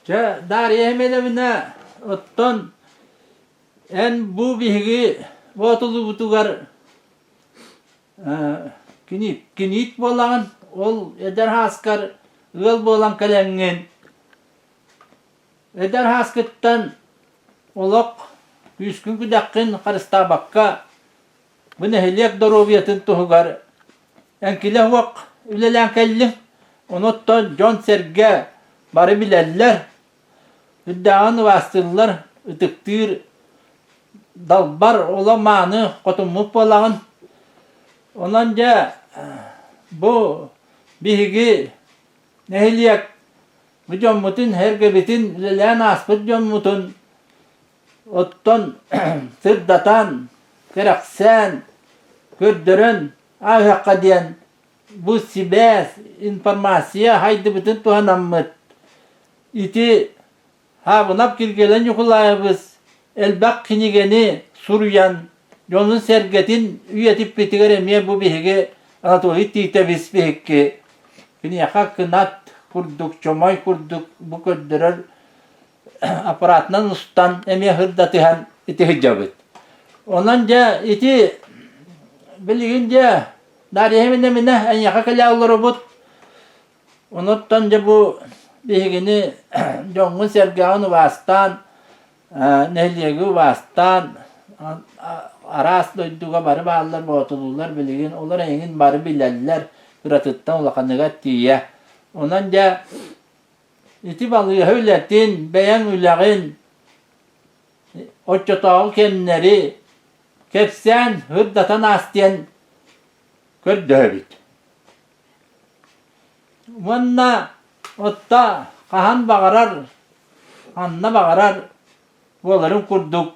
Чэ, Дарья Емельевна, оттон эн бу биһиги Боотулуубутугар кини киниит буолаҕын, ол эдэр һааскар ыал буолан кэлэҥҥин, эдэр һааскыттан олох күүскүн-күдэххин харыстаабакка бу нэһилиэк доруобуйатын туһугар эҥкилэ суох үлэлээн кэллиҥ. Онуттан дьон-сэргэ бары билэллэр, үрдээҕин убаастыыллар, ытыктыыр далбар оло мааны хотуммут буолаҕын. Онон дьэ бу биһиги нэһилиэк бу дьоммутун, сэргэбитин, үлэлээн ааспыт дьоммутун оттон сырдатан, кэрэхсээн, көрдөрөн ааһыахха диэн бу сибээс, информация хайдыбытын туһанаммыт ити Хаабынап Киргиэлэй Ньукулаайабыс элбэх кинигэни суруйан дьонун-сэргэтин үйэтиппитигэр эмиэ бу биһиги Анатолий Тиитэбис биһикки киниэхэ кынат курдук, чомой курдук бу көрдөрөр аппаратынан устан эмиэ сырдатыһан ити сылдьабыт. Онон дьэ ити билигин дьэ Дарья Минэминэ эйиэхэ кэлэ олоробут. Онуттан дьэ бу биһигини дьоҥҥун-сэргэҕин убаастаан, нэһилиэги убаастаан, араас дойдуга бары бааллар, боотулуулар билигин олор эйигин бары билэллэр, кыратыттан улаханыгар тиийэ. Онон дьэ ити балыыһа үлэтин, бэйэҥ үлэҕин, оччотооҕу кэмнэри кэпсээн, сырдатан аас диэн көрдөһөбүт. Уонна отто хаһан баҕарар, ханна баҕарар буоларын курдук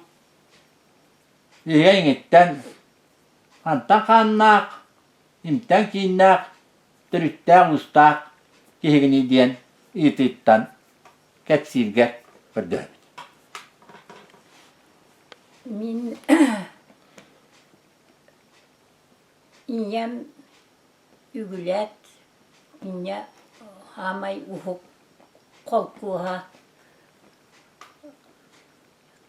биһиги эйиҥиттэн хантан хааннаах, имтэн кииннээх, төрүттээх-уустаах киһигиний диэн ыйытыыттан кэпсииргэ көрдөһөбүт. Мин ийэм Үгүлээт инньэ хаамай уһук холкуоһа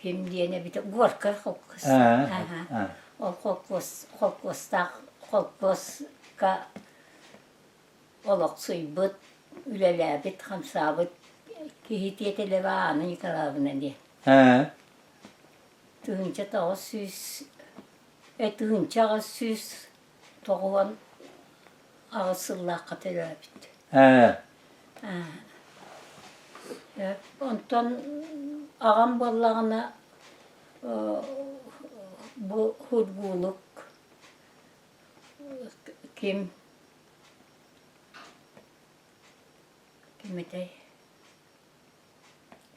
ким диэн эбитэ Горка холкуос ол холкуос холкуостаах холкуоска олохсуйбут үлэлээбит хамсаабыт киһи тиэтэлэбэ Анна Николаевна диэн 1900 1898 сыллаахха төрөөбүт. Онтон аҕам буоллаҕына бу Хургуулук ким ким этэй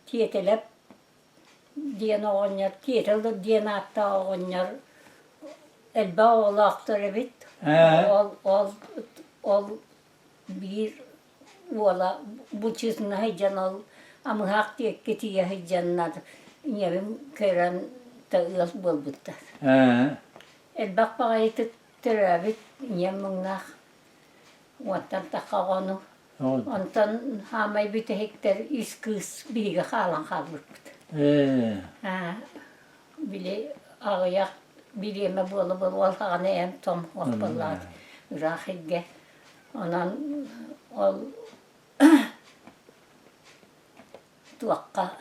Тиэтэлэп диэн оҕонньор, Тиэтэл диэн ааттаах оҕонньор элбэх оҕолоохтор эбит. Ол ол ол биир уола бу честно сылдьан ол амыһаах диэки тиийэ сылдьаннар ийэбин көрөн да ыал буолбуттар. Элбэх баҕайытык төрөөбүт ийэм муҥнаах уонтан тахха оҕону Онтон хаамай бүтэһиктэр үс кыыс биһиги хаалан хаалбыппыт. Били аҕыйах бириэмэ буола-буола ол саҕана эм-том суох буоллаҕа ыраах илгэ. Онон ол туохха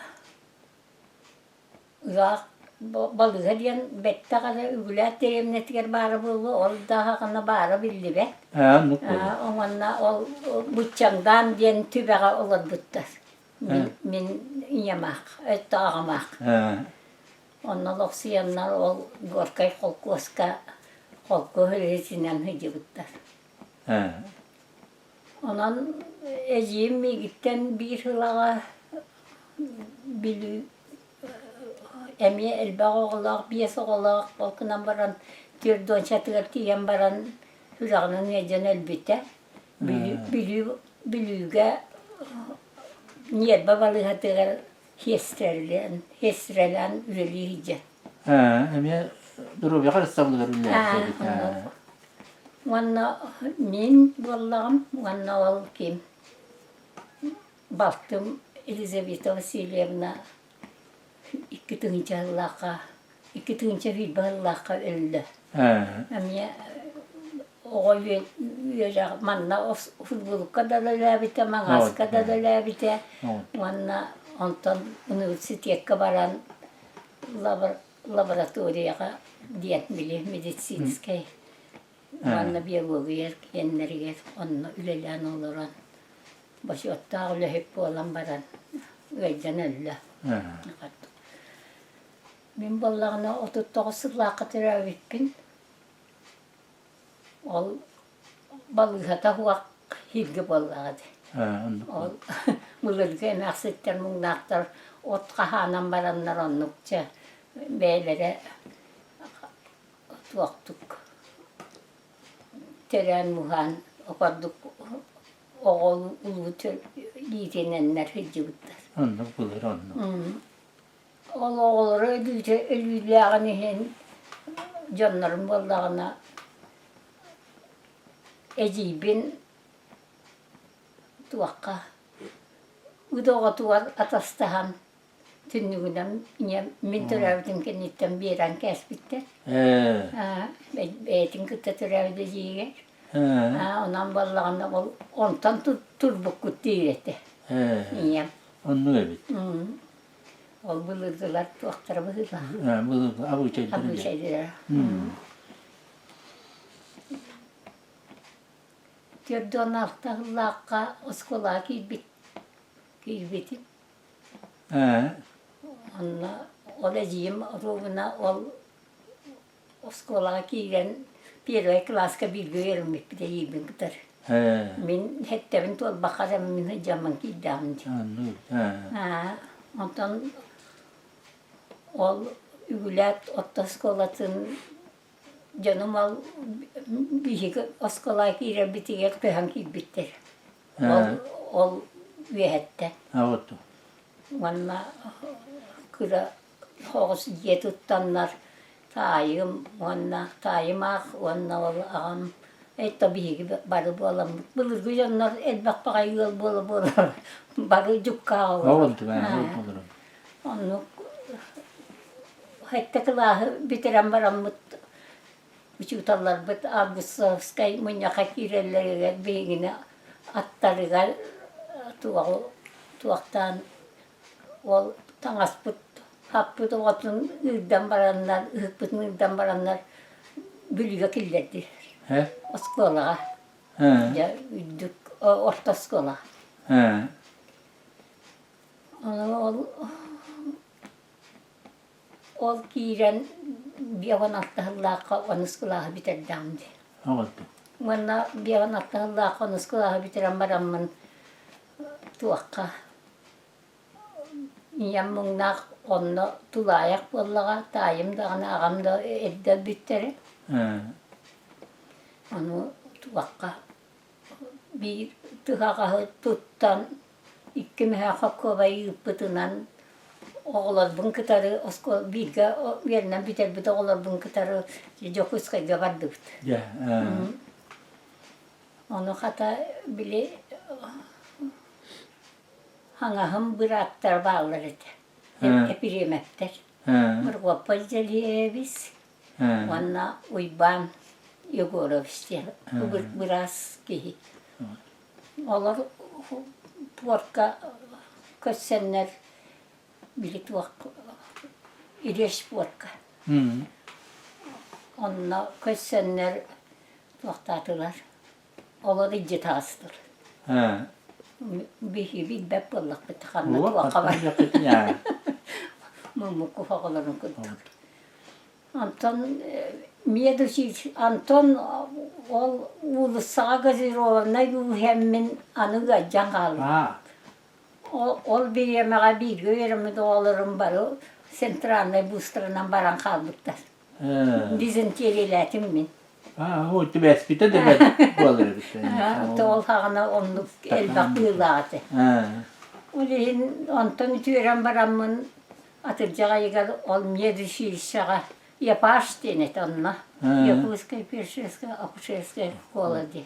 Ыраах балыыһа диэн бэттэх эрэ Үгүлээт дэриэбинэтигэр баара буолуо, ол да аһаҕына баара биллибэт. Уонна ол Быччаҥдаан диэн түбэҕэ олорбуттар. Мин, мин ийэмаах, өттө аҕамаах. Онно олохсуйаннар ол Горкай холкуоска холкуос үлэһитинэн сылдьыбыттар. Онон эдьиийим миигиттэн биир сыл аҕа Бүлүү эмиэ элбэх оҕолоох, биэс оҕолоох, ол гынан баран түөрт уончатыгар тиийэн баран сүрэҕинэн ыалдьан өлбүтэ. Бүлүү, Бүлүү, Бүлүүгэ ньиэрбэ балыыһатыгар сиэстэрэлээн, сиэстэрэлээн үлэлии сылдьар. Эмиэ доруобуйа харыстабылыгар үлэлээбит эбит. Уонна мин буоллаҕым, уонна ол ким балтым. Елизавета Васильевна 2000 сыллаахха 2001 сыллаахха өллө. Эмиэ оҕо үөрэх манна футболка да үлэлээбитэ, маҥааска да үлэлээбитэ уонна онтон университекка баран лабораторияҕа диэн били медицинскэй уонна биология киэннэригэр онно үлэлээн олорон бочуоттаах үлэһит буолан баран ыалдьан өллө. Мин буоллаҕына 39 сыллаахха төрөөбүппүн. Ол балыыһата суох иһиргэ буоллаҕа дии. Ол былыргы эмээхситтэр муҥнаахтар от хаһаанан бараннар оннук чэ бэйэлэрэ туохтук төрөөн-муһаан окордук оҕо улуу иитинэннэр сылдьыбыттар. Оннук былыр оннук. Ол оҕолоро өлүүтэ өлүүлээҕин иһин дьоннорум буоллаҕына эдьиийбин туохха ыт оҕотугар атастаһан түннүгүнэн ийэм мин төрөөбүтүм кэнниттэн биэрэн кээспиттэр. Бэйэтин кытта төрөөбүт эдьиийигэр. Онон буоллаҕына ол онтон турбуккут диир этэ ийэм. Оннук эбит. Ол былыргылар туохтара быһыылаах. Былыргы абыычайдара. Абыычайдара. 46 сыллаахха оскуолаҕа киирбит киирбитим. Онно ол эдьиийим оруобуна ол оскуолаҕа киирэн первай кылааска бииргэ үөрэммиппит эдьиийбин кытары. Мин эттэбин туолбакка эрэ мин сылдьаммын киирдэҕим дии. Онтон ол Үгүлээт орто оскуолатын дьонум ол биһиги оскуолаҕа киирэрбитигэр көһөн киирбиттэр. Ол ол үөһэттэн. Уонна кыра оҕус дьиэ туттаннар таайым уонна таайым аах уонна ол аҕам это биһиги бары буоламмыт былыргы дьоннор элбэх баҕайы ыал буола буола бары дьуккаах олорор. Оннук сэттэ кылааһы бүтэрэн бараммыт учууталларбыт августовскай мунньахха киирэллэригэр биһигини аттарыгар туоҕу туохтаан ол таҥаспыт хаппыт оҕотун ыырдан бараннар ыһыкпытын ыырдан бараннар Бүлүүгэ киллэрдилэр оскуолаҕа дьэ үрдүк орто оскуолаҕа Ону ол Ол киирэн 56 сыллаахха онус кылааһы бүтэрдэҕим дии. Уонна 56 сыллаахха онус кылааһы бүтэрэн бараммын туохха ийэм муҥнаах онно тулаайах буоллаҕа, таайым даҕаны аҕам да эрдэ өлбүттэрэ. Ону туохха биир тыһаҕаһы туттан икки мөһөөх холкуобай ыыппытынан оҕолорбун кытары оскуола бииргэ үөрэнэн бүтэрбит оҕолорбун кытары Дьокуускайга бардыбыт. Ону хата били хаҥаһым бырааттара бааллар этэ. Эпириэмэптэр. Моргуоппай Дьэлиэбис уонна Уйбаан Егорович диэн быраас киһи. Олор пуорка көрсөннөр били туох Илеш пуорка. Онно көрсөннөр туохтаатылар. Олор илдьи таҕыстылар. Биһи билбэт буоллахпыт ханна туохха бар. Муммукку оҕолорун курдук. Антон медучилище Антон ол уулуссаҕа газированнай үүһэммин аны ыалдьан хааллым. Ол бириэмэҕэ бииргэ үөрэммит оҕолорум бары центральнай быстранан баран хаалбыттар. Дизентериялээтим мин. Түбэспитэ да бэрт буолар эбит. Ол хаҕана оннук элбэх быылаах этэ. Ол иһин онтон үтүөрэн бараммын Атырдьах ыйыгар ол медучилищеҕа ЯПАШ диэн этэ онно. Якутская фельдшерская акушерская школа диэн.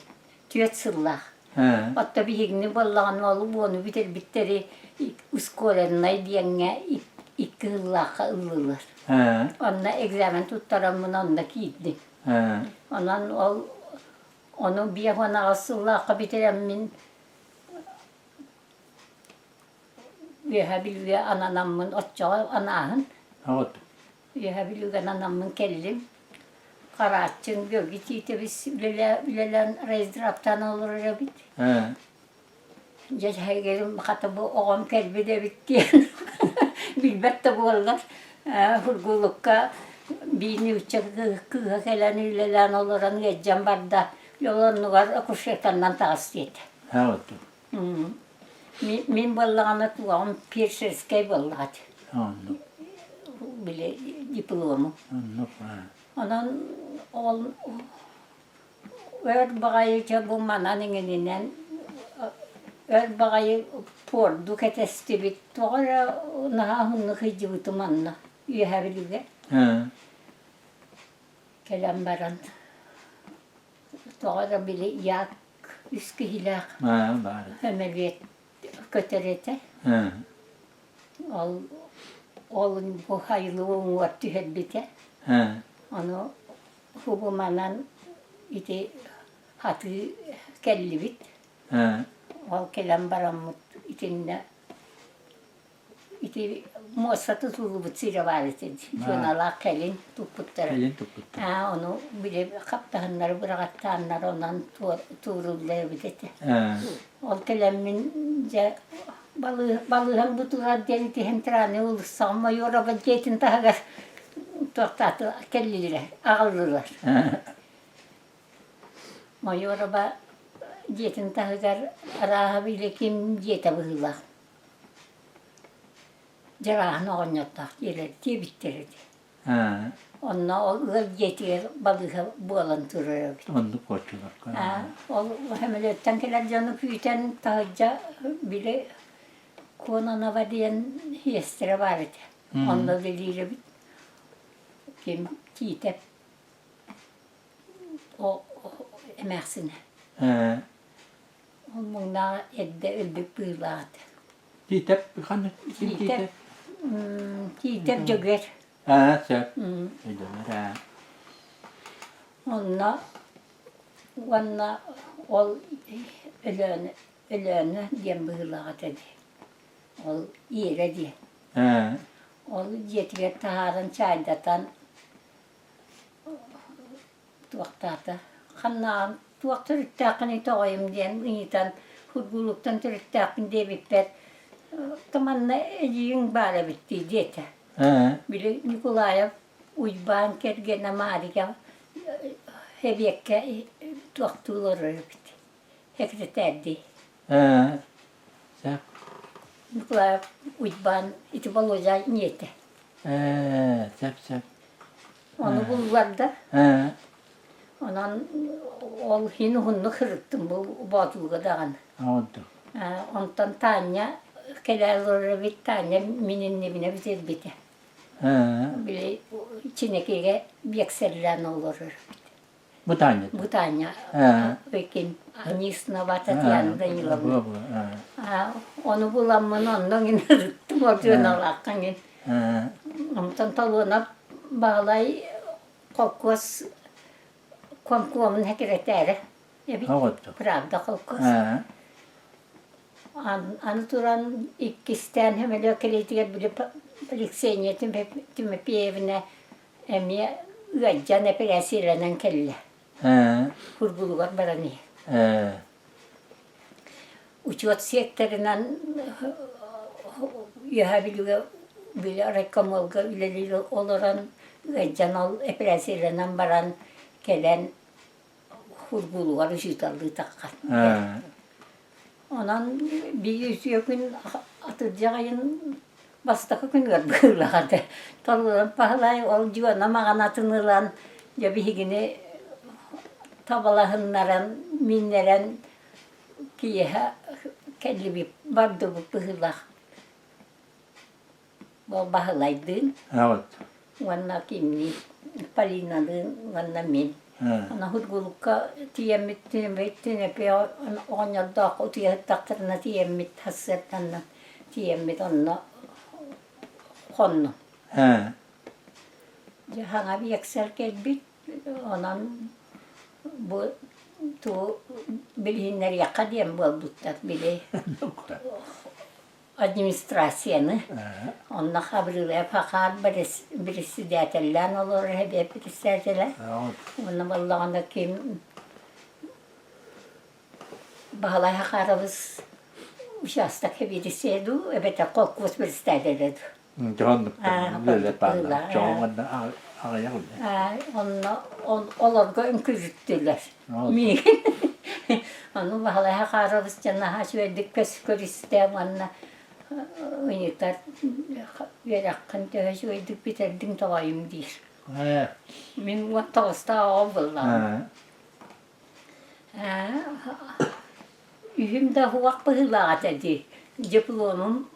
Түөрт сыллаах. Отто биһигини буоллаҕына ол уону бүтэрбиттэри ускореннай диэҥҥэ икки сыллаахха ыллылар. Онно экзамен туттараммын онно киирдим. Онон ол ону 58 сыллаахха бүтэрэммин Үөһээ Бүлүүгэ ананаммын оччоҕо анааһын Үөһээ Бүлүүгэ ананаммын кэллим. Харааччын Георгий Титович үлэлээн райздравтаан олорор эбит. Дьэ эһигирим хата бу оҕом кэлбит эбит диэн билбэт да буоллар Хургулукка биир нуучча кыыһа кэлэн үлэлээн олорон ыалдьан барда. Ол оннугар акушерканнан таҕыс диэтэ. Мин буоллаҕына туоҕум фельдшерскэй буоллаҕа этэ. Били диплому. Онон ол өр баҕайы дьэ бу манан иҥининэн өр баҕайы пуорду кэтэстибит. Тоҕо эрэ наһаа уһуннук сылдьыбытым онно Үөһээ Бүлүүгэ. Кэлэн баран тоҕо эрэ били як үс киһилээх сөмөлүөт көтөр этэ. Ол ол бу хайылы уҥуор түһэрбитэ. Ону хубуманан ити хатыы кэллибит. Ол кэлэн бараммыт итиннэ Ити муоста тутуллубут сирэ баар этэ. Дьуоналаах кэлин туппуттара. Кэлин туппуттара. Аа, ону били хаптаһыннары быраҕаттааннар онон туоруллар эбит этэ. Ол кэлэммин дьэ балыыһам бу турар диэн итиһэн тирааны уулуссаҕа Майорова дьиэтин таһыгар туохтааты кэллилэр, аҕаллылар. Майорова дьиэтин таһыгар арааһа били ким дьиэтэ быһыылаах. Дьарааһын оҕонньордоох дьиэлэр диэбиттэр этэ. Онно ол ыал дьиэтигэр балыыһа буолан турар эбит. Оннук оччолорго. Ол сөмөлүөттэн кэлэр дьону күүтэн таһырдьа били Кононова диэн сиэстэрэ баар этэ. Онно үлэлиир эбит. Ким Тиитэп эмээхсинэ. Ол муҥнаах эрдэ өлбүт быылаах этэ. Тиитэп ханна ким Тиитэп Тиитэп Дьөгүөр. Аа, сөп. Өйдөнөр аа. Онно уонна ол Өлөөнө Өлөөнө диэн быһыылаах этэ дии. Ол Иэрэ диэн. Аа. Ол дьиэтигэр таһааран чаайдатан Туохтаата, ханнааҕын, туох төрүттээххиний тоҕойум диэн ыйытан, Хургулуктан төрүттээхпин диэбиппэр, манна эдьиийиҥ баар эбит дии диэтэ. Били Николаев Уйбаан кэргэнэ Мария эбиэккэ туохтуу олорор эбит, сэкирэтээрдии. Сөп. Николаев Уйбаан ити Володя ийэтэ. Сөп сөп. Ону булларда. Онон ол иһин уһуннук сырыттым бу Боотулга даҕаны. Онтон Таня кэлэ олорор эбит, Таня мин иннибинэ бүтэрбитэ. Били Чинэкигэ биэксэллээн олорор эбит. Бу Таня? Бу Таня. Пекин Аниснова Татьяна Даниловна. Ону буламмын онно иҥин ырыттым ордуналаахха иҥин. Онтон Толуонап Баһылай холкуос комкомун сэкирэтээрэ эбит. Правда холкуос. Аны туран иккистээн сөмөлүөт кэлиитигэр били Алексения Тимофеевна эмиэ ыалдьан эпэрээссийэлэнэн кэллэ. Курбулугар баран иһэр. Учуот секторынан Үөһээ Бүлүүгэ били райкомолга үлэлии олорон ыалдьан ол эпэрээссийэлэнэн баран кэлэн Хургулугар учууталлыы таххан. Онон биир үтүө күн атырдьах ыйын бастакы күнүгэр быһыылаах этэ. Толорон Паһылай ол дьуона маҕанатын ылан дьэ биһигини табалаһыннаран, мииннэрэн киэһэ кэллибит, бардыбыт быһыылаах. Ол Баһылайдыын уонна кимниин Полиналыын уонна мин. Аны Хургулукка тиийэммит Түнэпи оҕонньордоох утуйа сыттахтарына тиийэммит сарсыарданнан тиийэммит онно хоннум. Дьэ саҥа биэксэл кэлбит, онон бу тугу билиһиннэриэххэ диэн буолбуттар били администрацияны. Онно Хабырыылаев Хахаар председателлээн олорор эбиэт председателэ. Уонна буоллаҕына ким Баһылай Хахарович участок сэбиэдиссэйэ дуу, эбэтэр холкуос председателэ дуу. Онно олорго үҥкүрүттүлэр миигин. Ону Баһылай Хахарович дьэ наһаа үчүгэйдик көрүстэ уонна ыйытар үөрэххин төһө үчүгэйдик бүтэрдиҥ тоҕойум диир. Мин 19-таах оҕом буоллаҕым. Үһүм да уһуох быһыылаах этэ дии. Дипломум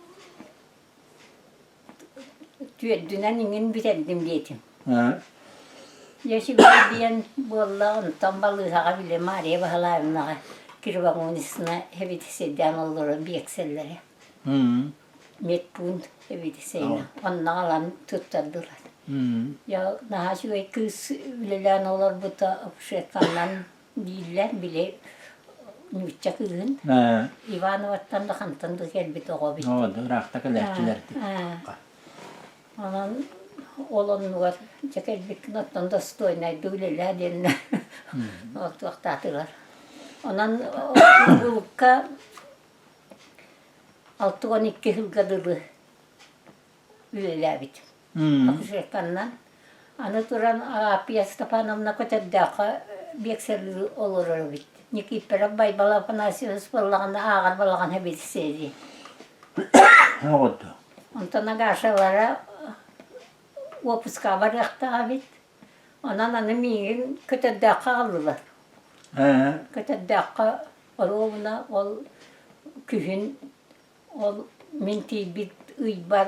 Түөрдүнэн иҥин бүтэрдим диэтим. Дьэ үчүгэй диэн буолла, онтон балыыһаҕа били Мария Баһылаевнаҕа Кривогонисна эбитисэйдээн олорор биэксэллэрэ. Медпункт эбитисэйинэ. Онно аҕалан туттардылар. Дьэ наһаа үчүгэй кыыс үлэлээн олорбута акушерканнан дииллэр, били нуучча кыыһын Ивановаттан да хантан да кэлбит оҕо эбит. Оо, ыраахта кэлээччилэр Онон ол оннугар дьэ кэлбиккин оттон достойнайдык үлэлээ диэннэ ол туохтаатылар. Онон булка 62 сылга дылы үлэлээбит. Акушерканнан. Аны туран Агааппыйа Степановна Көтөрдөөххө биэксэлии олорор эбит. Никифоров Байбал Афанасьевич буоллаҕына ааҕар балаҕана билсиэ дии. Оҕото. Онтон Агашалара уоппускаҕа барыахтаах эбит. Онон аны миигин Көтөрдөөххө аҕаллылар. Көтөрдөөххө оруобуна ол күһүн Ол мин тиийбит ыйбар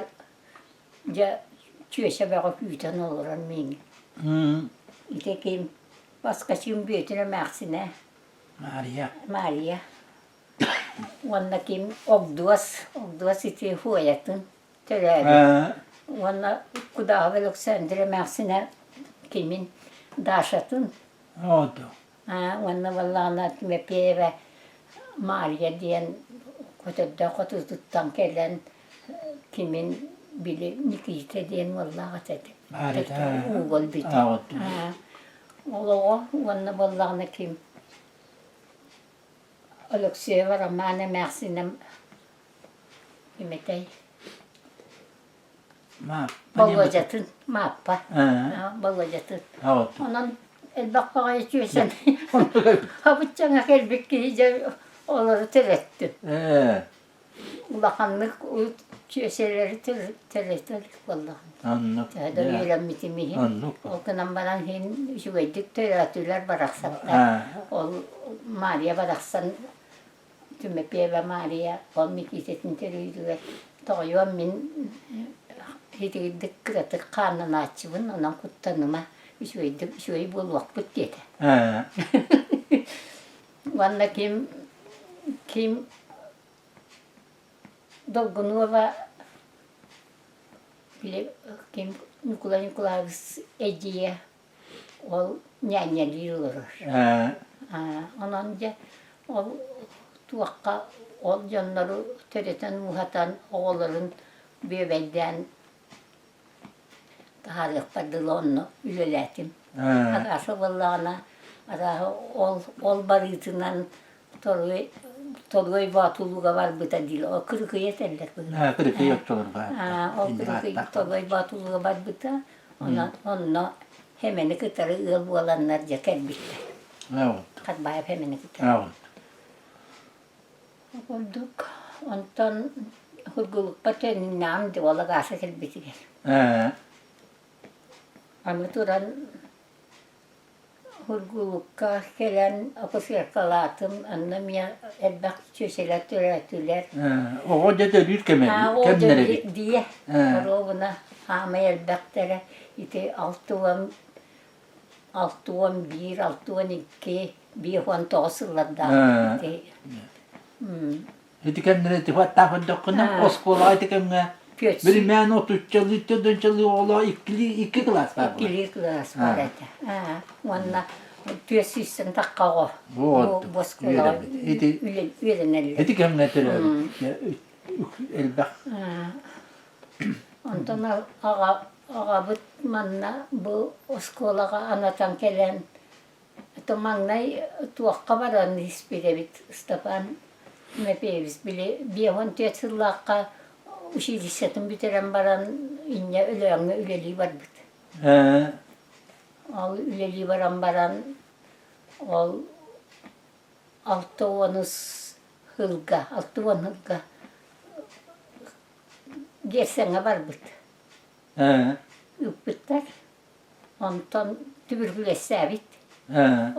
дьэ чүөчэ бөҕө күүтэн олорор миигин. Ити ким Баскачыым Бүөтүр эмээхсинэ Маарыйа. Маарыйа. Уонна ким Огдуос, Огдуос ити Хуойатын төрөөбүт. Уонна Кудааһап Александр эмээхсинэ кимин Дашатын. Оду. Уонна буоллаҕына Тимофеева Марья диэн көтөрдөөх хотуутуттан кэлэн кимин били Никита диэн уоллаах этэ ууга өлбүтэ. Ол оҕо уонна буоллаҕына ким Алексеева Роман эмээхсинэ ким этэй Болуодьатын Мааппа Болуодьатын онон элбэх баҕайы чүөчэн абыччаҥа кэлбит киһи дьэ олору төрөттүм улаханнык чүөчэлэри төрөтөр буоллаҕым төһө да үөрэммитим иһин ол гынан баран иһин үчүгэйдик төрөөтүлэр барахсаттар ол Мария барахсан Тимофеева Мария ол Микиитэтин төрүүрүгэр тоҕойуом мин итигирдик кыратык хааннанааччыбын, онон куттаныма, үчүгэйдик үчүгэй буолуохпут диэтэ. Уонна ким ким Долгунова били ким Ньукулай Николаевич эдьиийэ Ол ньээньэлии олорор. Онон дьэ ол туохха ол дьоннору төрөтөн-ууһатан оҕолорун бүөбэйдээн таһаарыахпар дылы онно үлэлээтим. Арааса буоллаҕына арааһа ол ол барыытынан Торуой Торуой Боотулууга барбыта диир. Ол Кырыкый этэллэр быһыылаах. Кырыкый оччолорго. Ол Кырыкый Торуой Боотулууга барбыта. Онон онно Хэмэни кытары ыал буоланнар дьэ кэлбиттэр. Харбаев Хэмэни кытары. Курдук онтон Хургулукка төнүннэҕим дии ол Агаша кэлбитигэр. Аны туран Хургулукка кэлэн акушеркалаатым, онно эмиэ элбэх чүөчэлэр төрөөтүлэр. Оҕо дьэ төрүүр кэмэ кэмнэр эбит. Дие, оруобуна хаамай элбэхтэрэ ити 60. 61, 62, 59 сыллардаах ити. Ити кэмнэрэ тифаттаах көрдөххүнэ, оскуолаҕа ити кэмҥэ биримээн отуччалыы, төрдүнчэлии оҕолоох иккилии икки кылаас баар буолар. Иккилии кылаас баар этэ. Уонна түөрт сүүстэн тахха оҕо бу оскуолаҕа үөрэнэллэр. Ити кэмҥэ төрөөбүт элбэх. Онтон аҕа аҕабыт манна бу оскуолаҕа анатан кэлэн то маҥнай туохха баран испит эбит Ыстапаан Тимофеевич били 54 сыллаахха училищетын бүтэрэн баран инньэ Өлөөҥҥө үлэлии барбыт. Ол үлэлии баран баран ол алта уонус сылга 60 сылга Герсеҥҥэ барбыт. Ыыппыттар. Онтон түбүргүлэссээбит.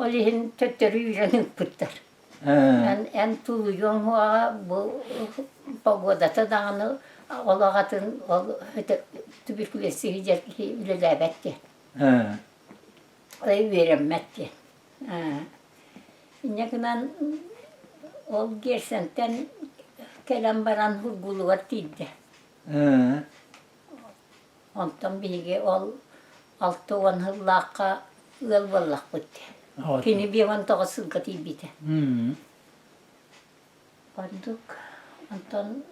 Ол иһин төттөрү үүрэн ыыппыттар. Эн, эн тулуйуоҥ уоҕа бу погодата даҕаны ол аҕатын ол түбүркүлэсси сылдьар киһи үлэлээбэт диэн. Үөрэммэт диэн. Инньэ гынан ол Герсентэн кэлэн баран Бургулугар тиийдэ. Онтон биһиги ол 60 сыллаахха ыал буоллахпыт дии. Кини 59 сылга тиийбитэ. Ордук онтон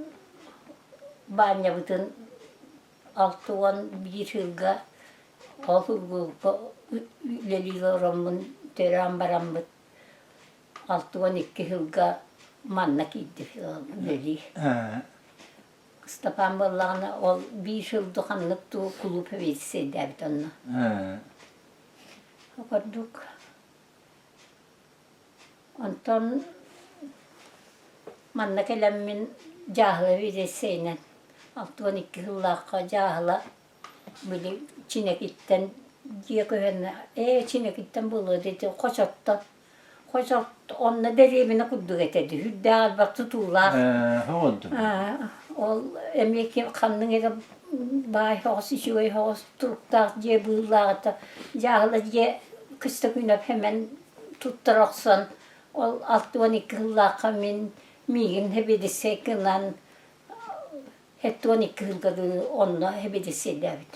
Баанньабытын 61 сылга ол группа үлэлии олороммун төрөөн бараммыт 62 сылга манна киирдим үлэлии. Ыстапаан буоллаҕына ол биир сыл дуу ханнык дуу кулууп сэбиэдиссэйдээбит онно. Ол курдук Онтон манна кэлэммин дьааһыла сэбиэдиссэйинэн 62 сыллаахха дьааһыла били Чинэкиттэн дьиэ көһөн ээ Чинэкиттэн буолуо дии Хочоттон Хочот онно дэриэбинэ курдук этэ дии үрдээх элбэх тутуулаах ол эмиэ ким ханнык эрэ баай соҕус үчүгэй соҕус туруктаах дьиэ быыллааҕыта дьааһыла дьиэ Кыстыкүнэп Сэмэн туттара охсон ол 62 сыллаахха мин миигин сэбиэдиссэй гынан 72 сылга дылы онно сэбиэдиссэйдээбит.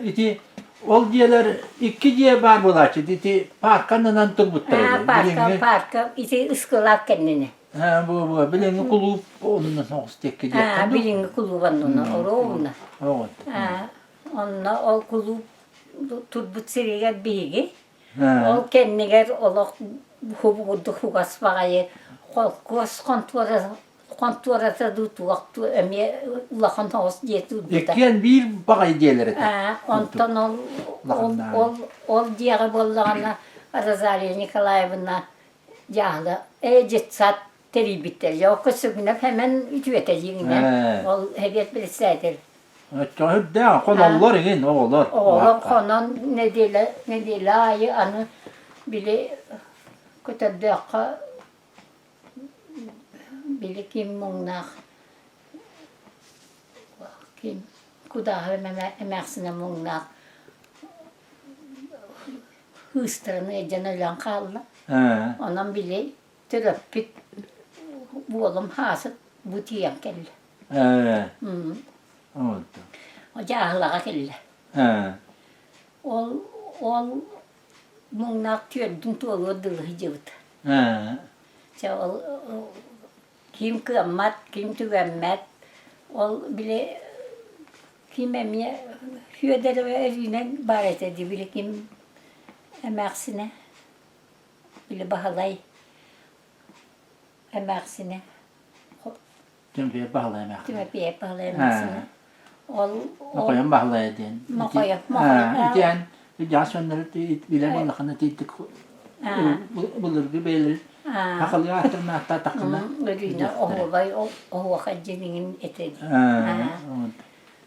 Ити ол дьиэлэр икки дьиэ баар буолааччы ити паарка аннынан турбуттар Паарка, паарка ити ыскылаат кэннинэ. Бу бу билиҥҥи кулууп оннунан соҕус диэкки диэххэ Билиҥҥи кулууп оннуна оруобуна. Онно ол кулууп турбут сиригэр биһиги ол кэннигэр олох курдук хугас баҕайы холкуос хонтуора хонтуората дуу туох дуу эмиэ улахан соҕус дьиэ турбута. Иккиэн биир баҕайы дьиэлэр этэ. Онтон ол ол ол ол дьиэҕэ буоллаҕына Розалия Николаевна дьааһыла ээ детсад тэрийбиттэр. Дьэ окко сүгүнэп хэмэн үтүөтэ дьиҥинэн ол эбиэт председатель Оччоҕо үрдээх хоноллор иҥин оҕолор. Оҕолор хонон нэдиэлэ нэдиэлэ аайы аны били көтөрдөөххө били ким муҥнаах ким кудааһы эмээхсинэ муҥнаах кыыстарын ыалдьан өлөн хаалла. Онон били төрөппүт уолум Хаасыт бу тиийэн кэллэ. Дьааһылаҕа кэллэ. Ол ол муҥнаах түөрдүн туолуор дылы сылдьыбыт. Чэ ол ким кыаммат, ким түгэммэт, ол били ким эмиэ Сүөдэр Өрүүнэ баар этэ дии били ким эмээхсинэ били Баһылай эмээхсинэ Түмэпиэп Баһылай эмээхсинэ. Түмэпиэп Баһылай эмээхсинэ. Ол Мохойон Баһылай диэн. Мохойо, Мохойо. Ити эн дьаас дьоннору билэр буоллаххына тиийдик былыргы бэйэлэрин хахалыы ааттарын ааттаатаххына Өрүүнэ оһуобай оһуохай дьиҥин этэ дии.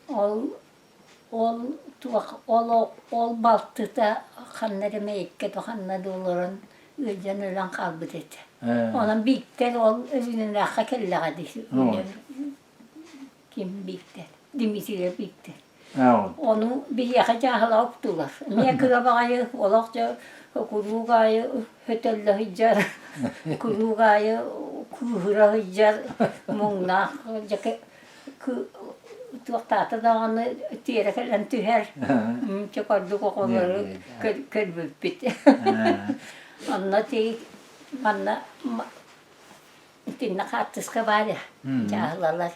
Ол Ол туох ол ол балтыта ханна эрэ Мэйиккэ да ханна да олорон ыалдьан өлөн хаалбыт этэ. Онон Бииктэр ол Өрүүнэлээххэ кэллэҕэ дии. Ким Бииктэр? Дмитрий Бииктэр. Ону биһиэхэ дьааһылаҕа уктулар. Эмиэ кыра баҕайы олох дьэ куруук аайы хөтөллө сылдьар, куруук аайы кыыһыра сылдьар муҥнаах дьэ туохтаата даҕаны тиэрэ кэлэн түһэр. Чэ курдук оҕолору көрбүппүт. Онно тиий манна итиннэ хаартыска баар ээ дьааһылалар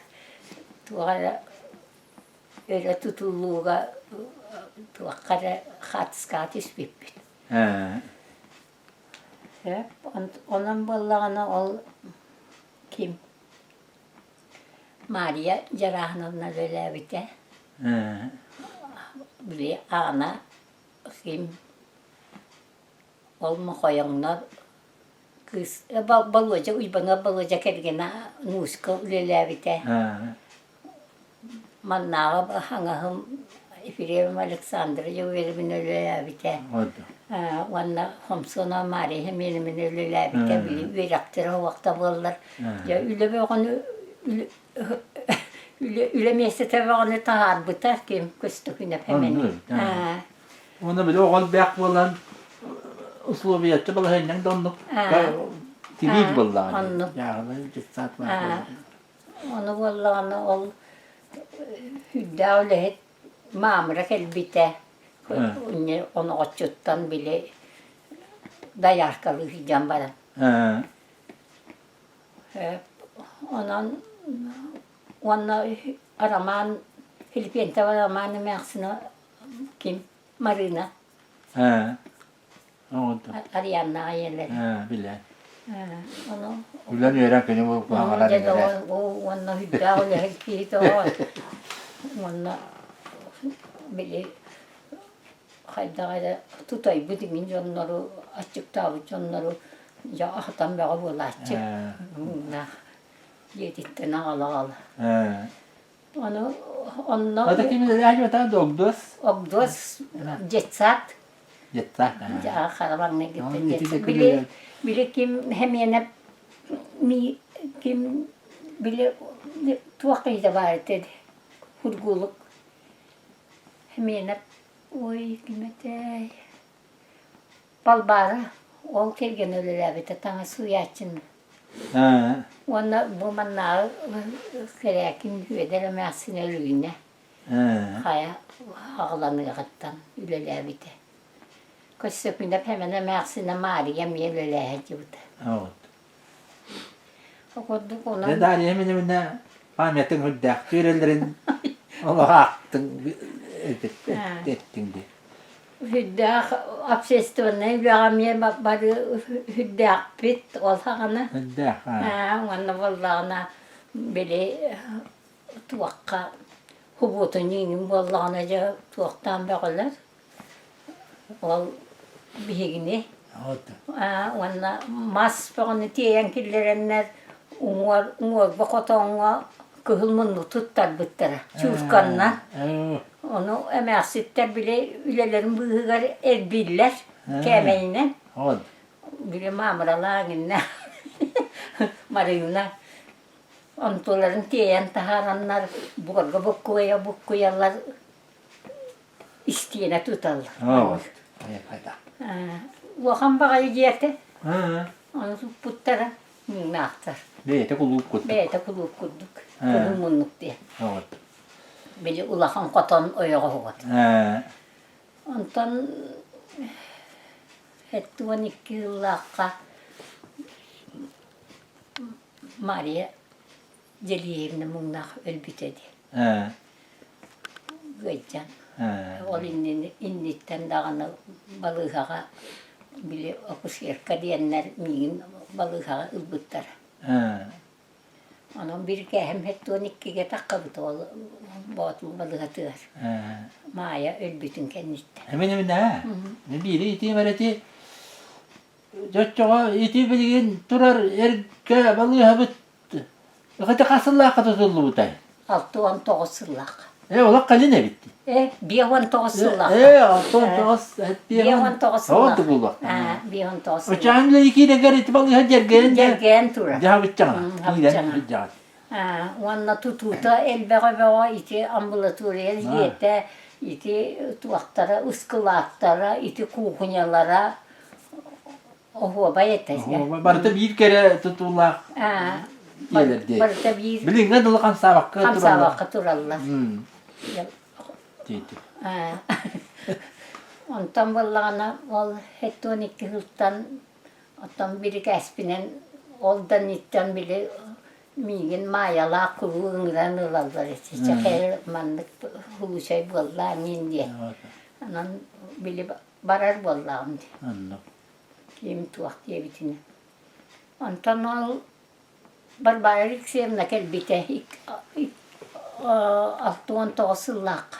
туох эрэ өрө тутуллууга туохха эрэ хаартыскаҕа түспүппүт. Сөп. Онон буоллаҕына ол ким Мария Дьарааһыновна үлэлээбитэ. Били Аана ким Ол Мохойоҥнор кыыс Болуодьа Уйбаныап Болуодьа кэргэнэ Нууска үлэлээбитэ. Маннааҕы хаҥаһым Ефремова Александра Дьөгүөрэбинэ үлэлээбитэ. Уонна Хомсонова Мария Семеновна үлэлээбитэ. Били үөрэхтэрэ уохта буоллар. Дьэ үлэ бөҕөнү үлэ үлэ миэстэтэ бөҕөнү таһаарбыта ким Көстөкүүнэп Эмэни. Уонна били оҕо элбэх буолан условияччы балаһыанньаҥ да оннук тириир буоллаҕа Оннук. Дьааһылай детсад баар Ону буоллаҕына ол үрдээх үлэһит маамыра кэлбитэ. Оноҕоччуттан били дояркалыы сылдьан баран. Онон уонна Роман Филиппентова Роман эмээхсинэ Ким? Марыына. Ээ. Арианнаҕа ийэлэрэ. Ээ, билээ. Ону Үлэн үөрэн күнү булгуһаҕалар иҥэрэр. Уонна үрдээх үлэһит киһи тоҕо. Уонна били хайдах эрэ тутайбыт иҥин дьоннору, аччыктаабыт дьоннору дьэ аһатан бөҕө буолааччы. Муҥнаах дьиэтиттэн аҕала-аҕала. Ону онно Это ким үлэлээчи Огдос? Огдос детсад. Детсад. Хара маҥнайгыттан детсад. Били били ким хэмиэнэ ми ким били туох киһитэ баар этэ хургулук хэмиэнэ ой ким этэй Балбаара ол кэргэнэ үлэлээбитэ таҥас сууйааччыны. Уонна бу маннааҕы Кэрээкин Үөдэр эмээхсинэ Өрүүнэ хайа аҕаланыаҕыттан үлэлээбитэ. Көссөкүнэп Эмэн эмээхсинэ Маарыйа эмиэ үлэлээһэ сылдьыбыта. Ол курдук онон Дарья Миневна памятын үрдээх түөрэлэрин олох аахтыҥ эттиҥ дии. Үрдээх общественнай үлэҕэ эмиэ бары үрдээхпит ол саҕана. Үрдээх Уонна буоллаҕына били туохха субуотунньугун буоллаҕына дьэ туохтаан бөҕөлөр. Ол биһигини уонна мас бөҕөнү тиэйэн киллэрэннэр уҥуор уҥуорга хотоҥҥо кыһыл муннук туттарбыттара чуурканна. Ону эмээхситтэр били үлэлэрин быыһыгар эрбииллэр кээмэйинэн. Били маамыралаах иннэ Марыына онтуларын тиэйэн таһаараннар буорга буккуйа буккуйаллар истиэнэ туталлар. Улахан баҕайы дьиэтэ. Ону туппуттара муҥнаахтар. Бэйэтэ кулууп курдук. Бэйэтэ кулууп курдук. Кыһыл муннук диэн. Били улахан хотон ойоҕоһугар. Онтон 72 сыллаахха Мария Дьэлиэһинэ муҥнаах өлбүтэ дии. Ыалдьан. Ол инниттэн даҕаны балыыһаҕа били акушерка диэннэр миигин балыыһаҕа ылбыттара. Онон биир кээһэм 72-гэ таххабыт ол Боотул балыыһатыгар. Маайа өлбүтүн кэнниттэн. Эмин эмин ээ. Биири итиим эрэ ити Дьоччоҕо ити билигин турар эргэ балыыһабыт Ити хас сыллаахха тутуллубутай? 69 сыллаах. Э, олох кэлин эбит. Э, 59 сыллаах. Э, 69 59 сыллаах. тутуллуох. Аа, 59 сыллаах. Очаан киирэгэр ити балыыһа дьэргээн Дьэргээн турар. Дьаһабыччаҕа. Киирэн дьаҕат. Уонна тутуута элбэҕэ бөҕө ити амбулатория дьиэтэ, ити туохтара, ыскылааттара, ити кухнялара оһуобай этэ. Барыта биир кэрэ тутуулаах дьиэлэр дии. Барыта биир. Билиҥҥэ дылы хамсаабакка тураллар. Хамсаабакка тураллар. Онтон буоллаҕына ол 72 сылтан оттон бирикээспинэн ол да инниттэн били миигин Маайалаах куруук ыҥыран ылаллар этэ. Чэ маннык случай буолла мин диэн. Онон били барар буоллаҕым дии. Ким туох диэбитинэн. Онтон ол Варвара Алексеевна кэлбитэ 69 сыллаахха.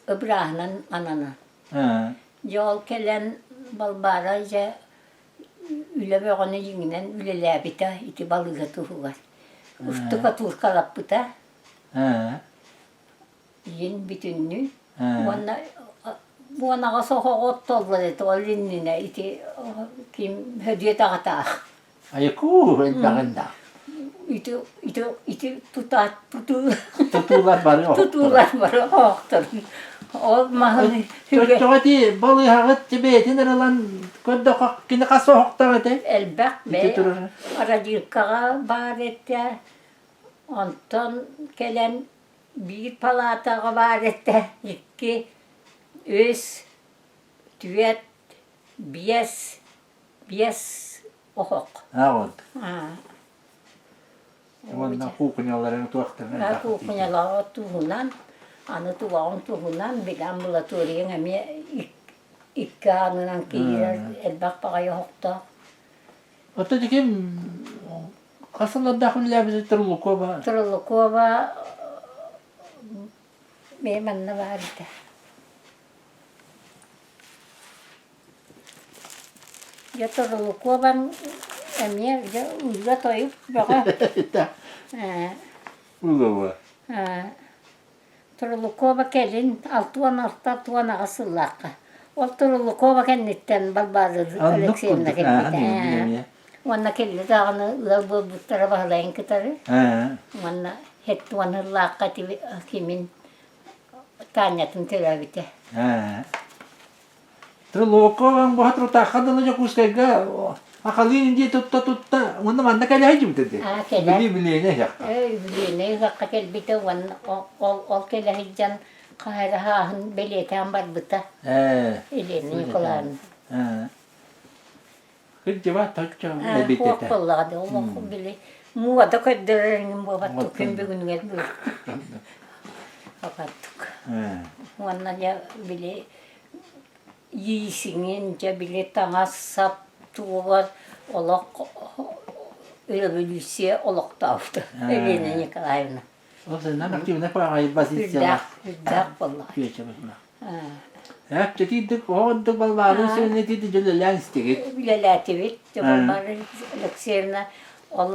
Бырааһынан ананан. Дьэ ол кэлэн Балбаара дьэ үлэ бөҕөнү дьиҥинэн үлэлээбитэ ити балыыһа туһугар. Штукатуркалаппыта. Иин бүтүннүү уонна буонаҕа соһоҕо оттоллор этэ ол иннинэ ити ким Һөдүөт аҕатаах. Айыкуу элбэҕин да. Ити ити ити тутаат тутуу Тутуулар бары оһохторо. Тутуулар бары оһохторун. Ол маһын Чоччоҕо ити балыыһаҕыт бэйэтин эрэ ылан көрдөххө кини хас оһохтоох этэй? Элбэх Ити турар. Радиркаҕа баар этэ. Онтон кэлэн Биир палаатаҕа баар этэ икки, үс, түөрт, биэс, биэс оһох. Аа вот. Уонна кухняларын туохтарын элбэх Кухнялаҕа туһунан, аны туһаҕын туһунан били амбулаторияҥ эмиэ икки аанынан киирэр элбэх баҕайы оһохтоох. Оттон ким Хас сыллардаах үлэлээбитэ Трулукова? Трулукова бэйэ манна баар этэ. Дьэ Трулуковаҥ эмиэ дьэ ылла тойук бөҕө. Ылыва. Трулукова кэлин 66-68 сыллаахха. Ол Трулукова кэнниттэн Балбаара Алексеевна кэлбитэ. Уонна кэллэ даҕаны ыал буолбуттара Баһылайын кытары. Уонна 70 сыллаахха кимин Таанньатын төрөөбүтэ. Трулукова бу Трутахха дылы Дьокуускайга Ахалыын дии тутта-тутта уонна манна кэлэ сылдьыбыта дии. Аа кэлэ. Били билиэнэ ыһыахха. Ээ үбүлүөнэй ыһыахха кэлбитэ уонна ол ол кэлэ сылдьан хаһа ааһын бэлиэтээн барбыта. Ээ. Елена Николаевна. Ээ. Кырдьыба точчо эбит Суох этэ. буоллаҕа дии олох били муода көрдөрөр иҥин буолбаттык күн бүгүнүгэр буолуо. Апаттык. Ээ. Уонна дьэ били иисиҥин дьэ били таҥас-сап туһугар олох өрөбөлүүссүйэ олохтообута Елена Николаевна. Ол сыннан активнай пааҕай позициялаах. Үрдээх, үрдээх буоллаҕа. Күөчэ быһыылаах. Эптэтиидик оҕордук балбаарын сүрүнэтиити дьөлөлөөн истигит. Үлэлээтибит. Балбаара Алексеевна ол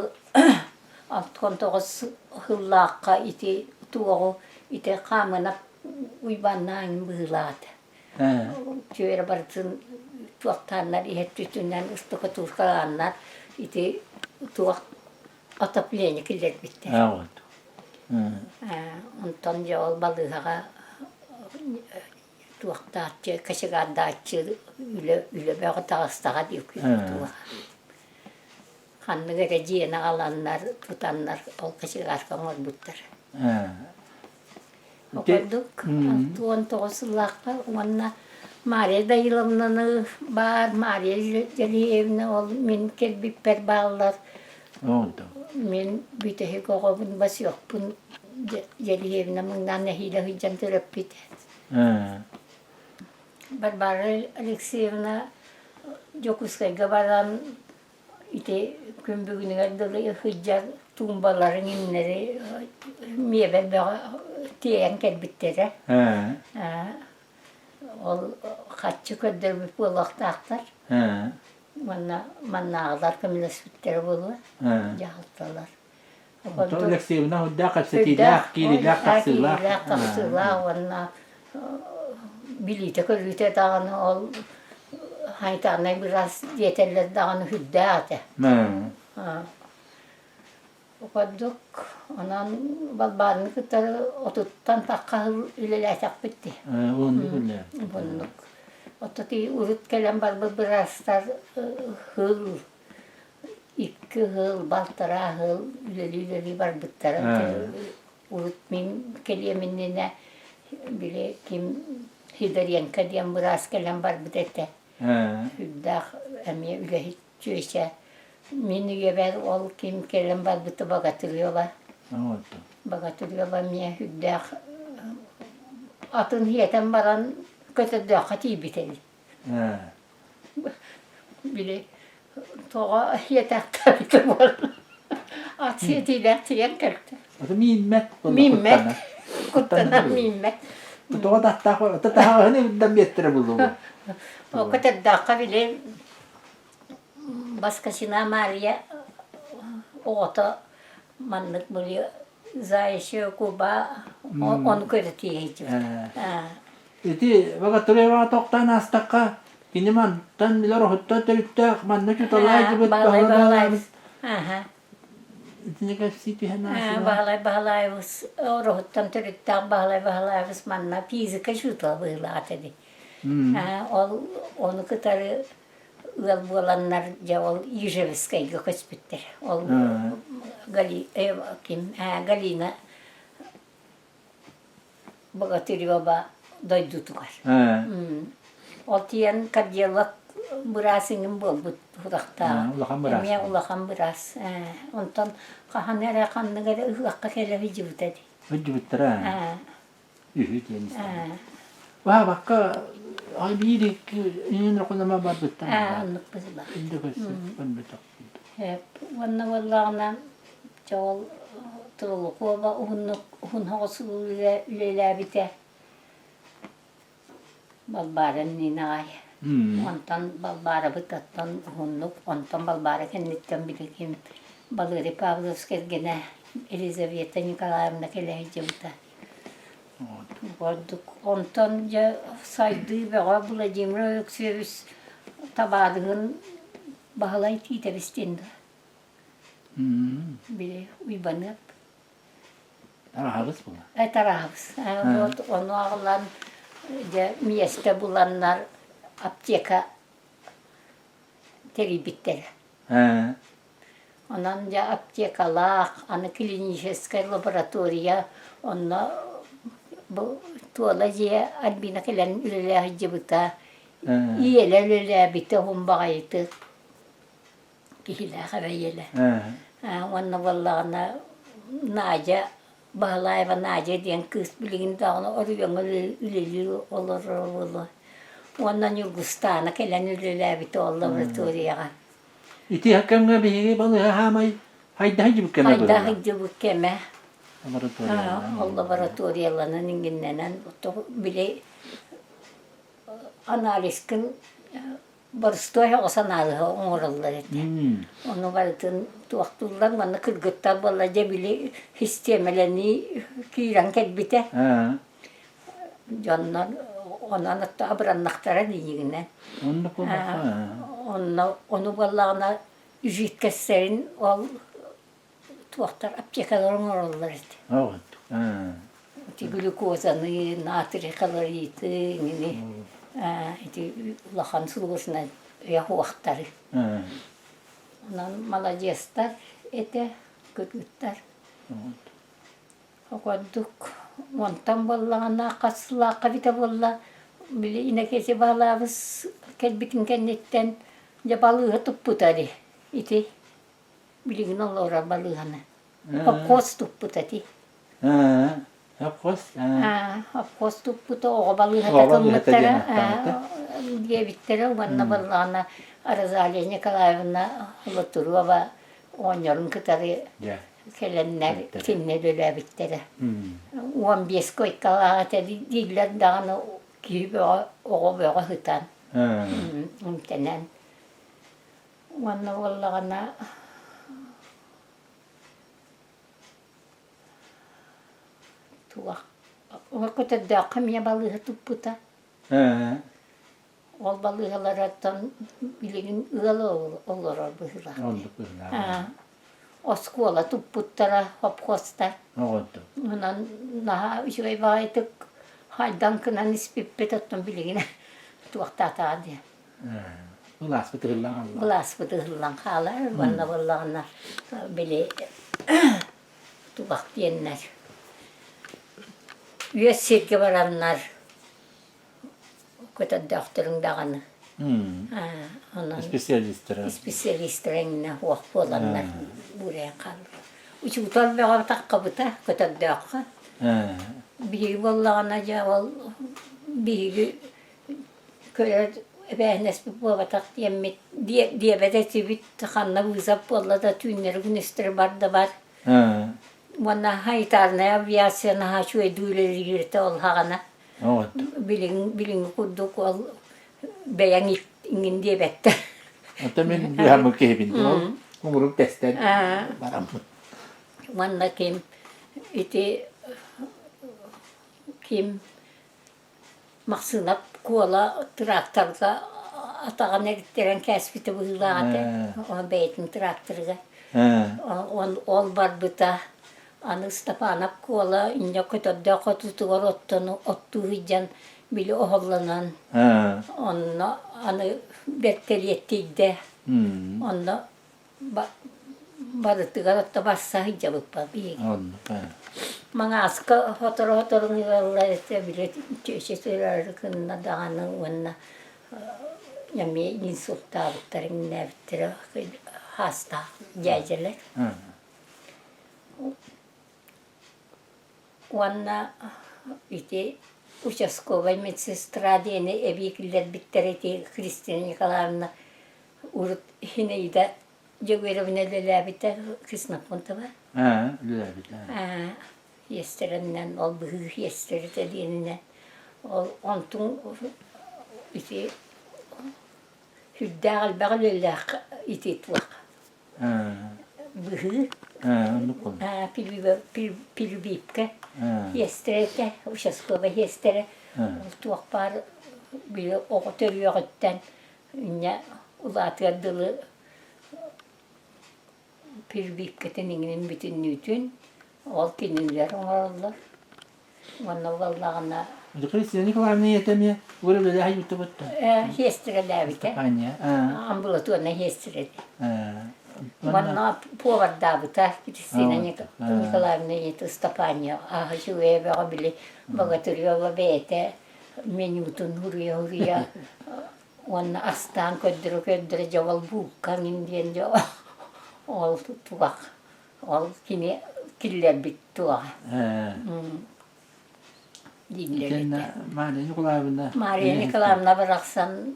69 сыллаахха ити туоҕу ити хаамынап Уйбааннаан быһыылаата. Түөрэ барытын туохтааннар иһэттүтүнэн ыстукатуркалааннар ити туох отопление киллэрбиттэр. Онтон дьэ ол балыыһаҕа туохтааччы, кочегардааччы үлэ үлэ бөҕө таҕыстаҕа дии туох. Ханнык эрэ дьиэни аҕаланнар, тутаннар ол кочегарка оҥорбуттар. Ол курдук 69 сыллаахха уонна Мария Даниловнаны баар Мария Дьэлиевна ол мин кэлбиппэр бааллар. Мин бүтэһик оҕобун Васёкпун Дьэлиевна муҥнаан нэһиилэ сылдьан төрөппүт. Варвара Алексеевна Дьокуускайга баран Ити күн бүгүнүгэр дылы сылдьар туумбаларын имнэри миэбэл бөҕө тиэйэн кэлбиттэрэ. Ол хаччы көрдөрбүт буолуохтаахтар. Уонна маннааҕылар көмөлөспүттэрэ буолуо, дьаһалталар. Оттон Алексеевна үрдээх кэпсэтиилээх, киириилээх тахсыылаах. Киириилээх тахсыылаах уонна билиитэ-көрүүтэ даҕаны ол хайтааннай быраас диэтэллэр даҕаны үрдээх этэ. Курдук онон Балбааны кытары отуттан тахха сыл үлэлээтэхпит дии. Уоннук үлэлээбит. Оннук. Оттон урут кэлэн барбыт быраастар сыл, икки сыл, балтараа сыл үлэлии-үлэлии барбыттара. Урут мин кэлиэм иннинэ били ким Сидоренко диэн быраас кэлэн барбыт этэ. Сүрдээх эмиэ үлэһит чүөчэ. Мин үйэбэр ол ким кэлэн барбыта Богатырева. Богатырева эмиэ сүрдээх атын сиэтэн баран көтөрдөөххө тиийбит эбит. Били тоҕо сиэтэхтээбитэ буолла. Ат сиэтиилээх тиийэн кэлтэ. Аты мииммэт. Мииммэт. Куттанар мииммэт. Тоҕо тахтаах таһаҕаһын үрдэн биэттэрэ буллугу. Ол көтөрдөөххө били Баскасина Мария оҕото маннык били Заячья губа ону көрө тиийдибит. Ити Богатыреваҕа тохтоон аастахха, кини мантан билэр оһуттан төрүттээх манна чуталаайдыбыт, Баһылай Баһылаайбыс. Итини кэпсии түһэн аасына. Баһылай Баһылаайбыс ороһуттан төрүттээх Баһылай Баһылаайбыс манна физика учуутала быһыылаах этэ. Ол ону кытары ыал буоланнар дьэ ол Ижевскайга көспүттэр. Ол Гали, ким, Галина Богатырева дойдутугар. Ол тиийэн кардиолог быраас иҥин буолбут сурахтааҕа. Улахан быраас. Эмиэ улахан быраас. Онтон хаһан эрэ ханнык эрэ ыһыахха кэлэ сылдьыбыта дии. Сылдьыбыттара. Үһү диэн истэбин. Баабакка ай биир икки иҥин рокунама барбыттар. Оннук быһыылаах. Инде көссө көрбөтөх. Уонна буоллаҕына Дьэ ол Тролукова уһуннук уһун соҕус үлэлээбитэ. Балбаара иннинэ аҕай. Онтон Балбаарабыт оттон уһуннук, онтон Балбаара кэнниттэн билигин Валерий Павлович кэргэнэ Елизавета Николаевна кэлэ сылдьыбыта. Ордук онтон дьэ сайдыы бөҕө Владимир Алексеевич табаарыһын Баһылай Тиитэбис диэн дуо? Били Уйбаныап. Тараһабыс була. Тараһабыс. Вот ону аҕалан дьэ миэстэ буланнар аптека тэрийбиттэрэ. Онон дьэ аптекалаах, аны клиническэй лаборатория онно бу Туола дьиэ Альбина кэлэн үлэлээ сылдьыбыта. Ийэлэ үлэлээбитэ уһун баҕайытык. Киһилээх эбэйиэлэ. Уонна буоллаҕына Надя Баһылаева Надя диэн кыыс билигин даҕаны оройуоҥҥа үлэлии олорор буолуо. Уонна Ньургустаана кэлэн үлэлээбитэ ол лабораторияҕа. Ити кэмҥэ биһиги балыыһа хаамай хайда сылдьыбыт кэмэ Хайда сылдьыбыт кэмэ. Ол лабораторияланан иҥиннэнэн били анализкын боростуой оҕо санаалыһа оҥороллор этэ. Ону барытын туохтууллар манна кыргыттар буолла дьэ били систиэмэлэнии киирэн кэлбитэ. Дьоннор онон отто абыраннахтара диигинэн. Онно ону буоллаҕына жидкостэрин ол туохтар аптекалар оҥороллор этэ. Ити глюкозаны, натрий хлориды, ини ити улахан сложнай уохтары. Онон маладьыастар этэ, кыргыттар. Курдук онтон буоллаҕына хас сыллаахха эбитэ буолла, били Иннокентий Баалаабыс кэлбитин кэнниттэн дьэ балыыһа туппута ди ити Билигин олорор балыыһаны. Хопхуос туппута ити. Хопхуос? Хопхуос туппута оҕо балыыһата гыммыттара диэбиттэрэ уонна буоллаҕына Розалия Николаевна Лотурова оҕонньорун кытары кэлэннэр итиннэ үлэлээбиттэрэ. 15 койкалаах этэ дииллэр даҕаны киһи бөҕө оҕо бөҕө сытан эмтэнэн Уонна буоллаҕына туох көтөрдөөххө эмиэ балыыһа туппута. Ол балыыһаларыттан билигин ыал олорор быһыылаах. Оннук быһыылаах. Оскуола туппуттара хопхуостар. Оҕотто. Онон наһаа үчүгэй баҕайытык хайдан гынан испиппит оттон билигин туохтаатаҕа диэн. Былааспыт ыһыллан хаалла. Былааспыт ыһыллан хаалар уонна буоллаҕына били тубах диэннэр үөс сиргэ бараннар көтөрдөөхтөрүҥ даҕаны онон Специалистара. специалистара иҥнэ уох буоланнар буурайан хааллылар. Учуутал бөҕө таххабыта көтөрдөөххө. Биһиги буоллаҕына дьэ ол биһиги көрөр эбээһинэспит буолбатах диэммит диэбэт этибит ханна вызов буолла да түүннэри күнүстэри бар да бар. Уонна санитарная авиация наһаа үчүгэйдик үлэлиирэ ол саҕана. Билиҥ билиҥҥи курдук ол бэйэҥ иҥин диэбэттэр. Оттон мин быһаммыт киһибин ол кумурук тэстэн бараммын. Уонна ким ити ким Махсыынап Куола тракторга атаҕын эриттэрэн кээспитэ быһыылаах этэ. Ол бэйэтин тракторыгар. Ол барбыта. Аны Ыстапаанап Куола инньэ көтөрдөөх хотутугар оттону оттуу сылдьан били оһоллонон онно аны бэртэлиэттийдэ. Онно Барытыгар отто барса сылдьабыппа биһиги. Маҥааска сотору-сотору ыаллар этэ били чүөчэ төрөөрү гынна даҕаны уонна эмиэ инсультаабыттар иҥнээбиттэрэ хаастаах дьээдьэлэр. Уонна ити участковай медсестра диэни эбии киллэрбиттэр ити Христина Николаевна урут Хинеида Дьөгүөрэбинэ үлэлээбитэ Ксенофонтова. Аа, үлэлээбитэ. Аа, иэстэринэн, ол быһыы иэстэритэ диэнинэн. Ол онтуҥ ити сүрдээх элбэх үлэлээх ити туох быһыы пилибиипкэ иэстэрэ этэ, участковай иэстэрэ. Ол туох баар били оҕо төрүөҕүттэн Инньэ улаатыар дылы прививкэтин иҥинин бүтүннүүтүн ол кинилэр оҥороллор. Уонна буоллаҕына Христина Николаевна ийэтэ эмиэ үлэлэһэ ютубуттан. Сиэстэрэлээбитэ. Амбулаторнай сиэстэрэ. Уонна повардаабыта Христина Николаевна ийэтэ Ыстапаанньа ааһа үчүгэй бөҕө били Богатырева бэйэтэ менютун уруйа-уруйа уонна астаан көрдөрө-көрдөрө дьэ ол бууккаҥ диэн дьэ ол тугах ол кини киллэрбит туоҕа дииллэр этэ. Мария Николаевна Мария Николаевна барахсан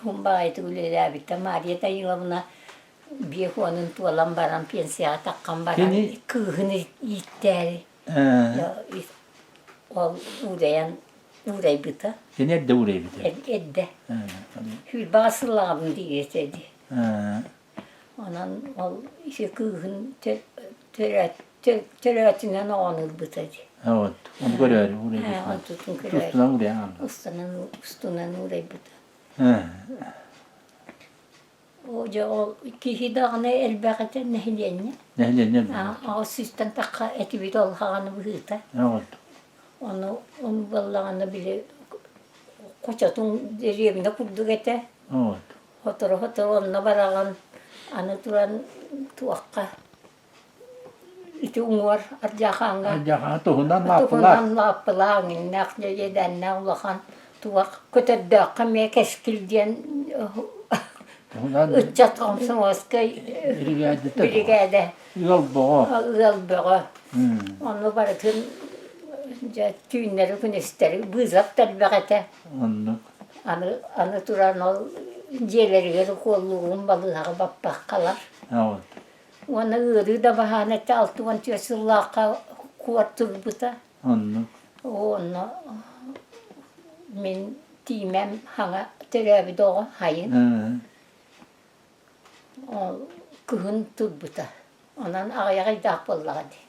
хумбаҕайтык үлэлээбитэ. Мария Даниловна биэс уонун туолан баран пенсияҕа таххан баран кыыһын ииттээри Ол уурайан уурайбыта. Кини эрдэ уурайбыта. Эрдэ. Сүүрбэҕэ сыллаҕабын диир этэ дии. Онон ол ити кыыһын төрөөтүнэн оҕону ылбыта дии. Вот, ону көрөөрү уурайбыта. Онтутун көрөөрү. Устунан уурайан Устунан устунан уурайбыта. Оо дьэ ол киһи даҕаны элбэх этэ нэһилиэнньэ. Нэһилиэнньэ элбэх. Аҕыс сүүстэн тахха этибит ол хаҕаны быһыыта. Ону ону буоллаҕына били хочотун дэриэбинэ курдук этэ. Сотору-сотору онно бараҕын аны туран туохха Ити уҥуор Ардьаахааҥҥа Ардьаахааҥҥа туһунан лааппылаах. Туһунан лааппылаах, иҥнээх, дьэдьэннээх улахан туох көтөрдөөххө эмиэ кэскил диэн Туһунан ыччат комсомольскай биригээдэ ыал бөҕө. Ыал бөҕө. Ону барытын дьэ түүннэри күнүстэри быызап да элбэх этэ. Оннук. Аны аны туран ол дьиэлэригэр укуоллуурун балыыһаҕа баппаххалар. Вот. Уонна ыарыы да баһаан этэ 64 сыллаахха куор турбута. Оннук. Онно мин тиимэм хаҥа төрөөбүт оҕо хайын. Ол кыһын турбута. Онон аҕыйах ыйдаах буоллаҕа дии.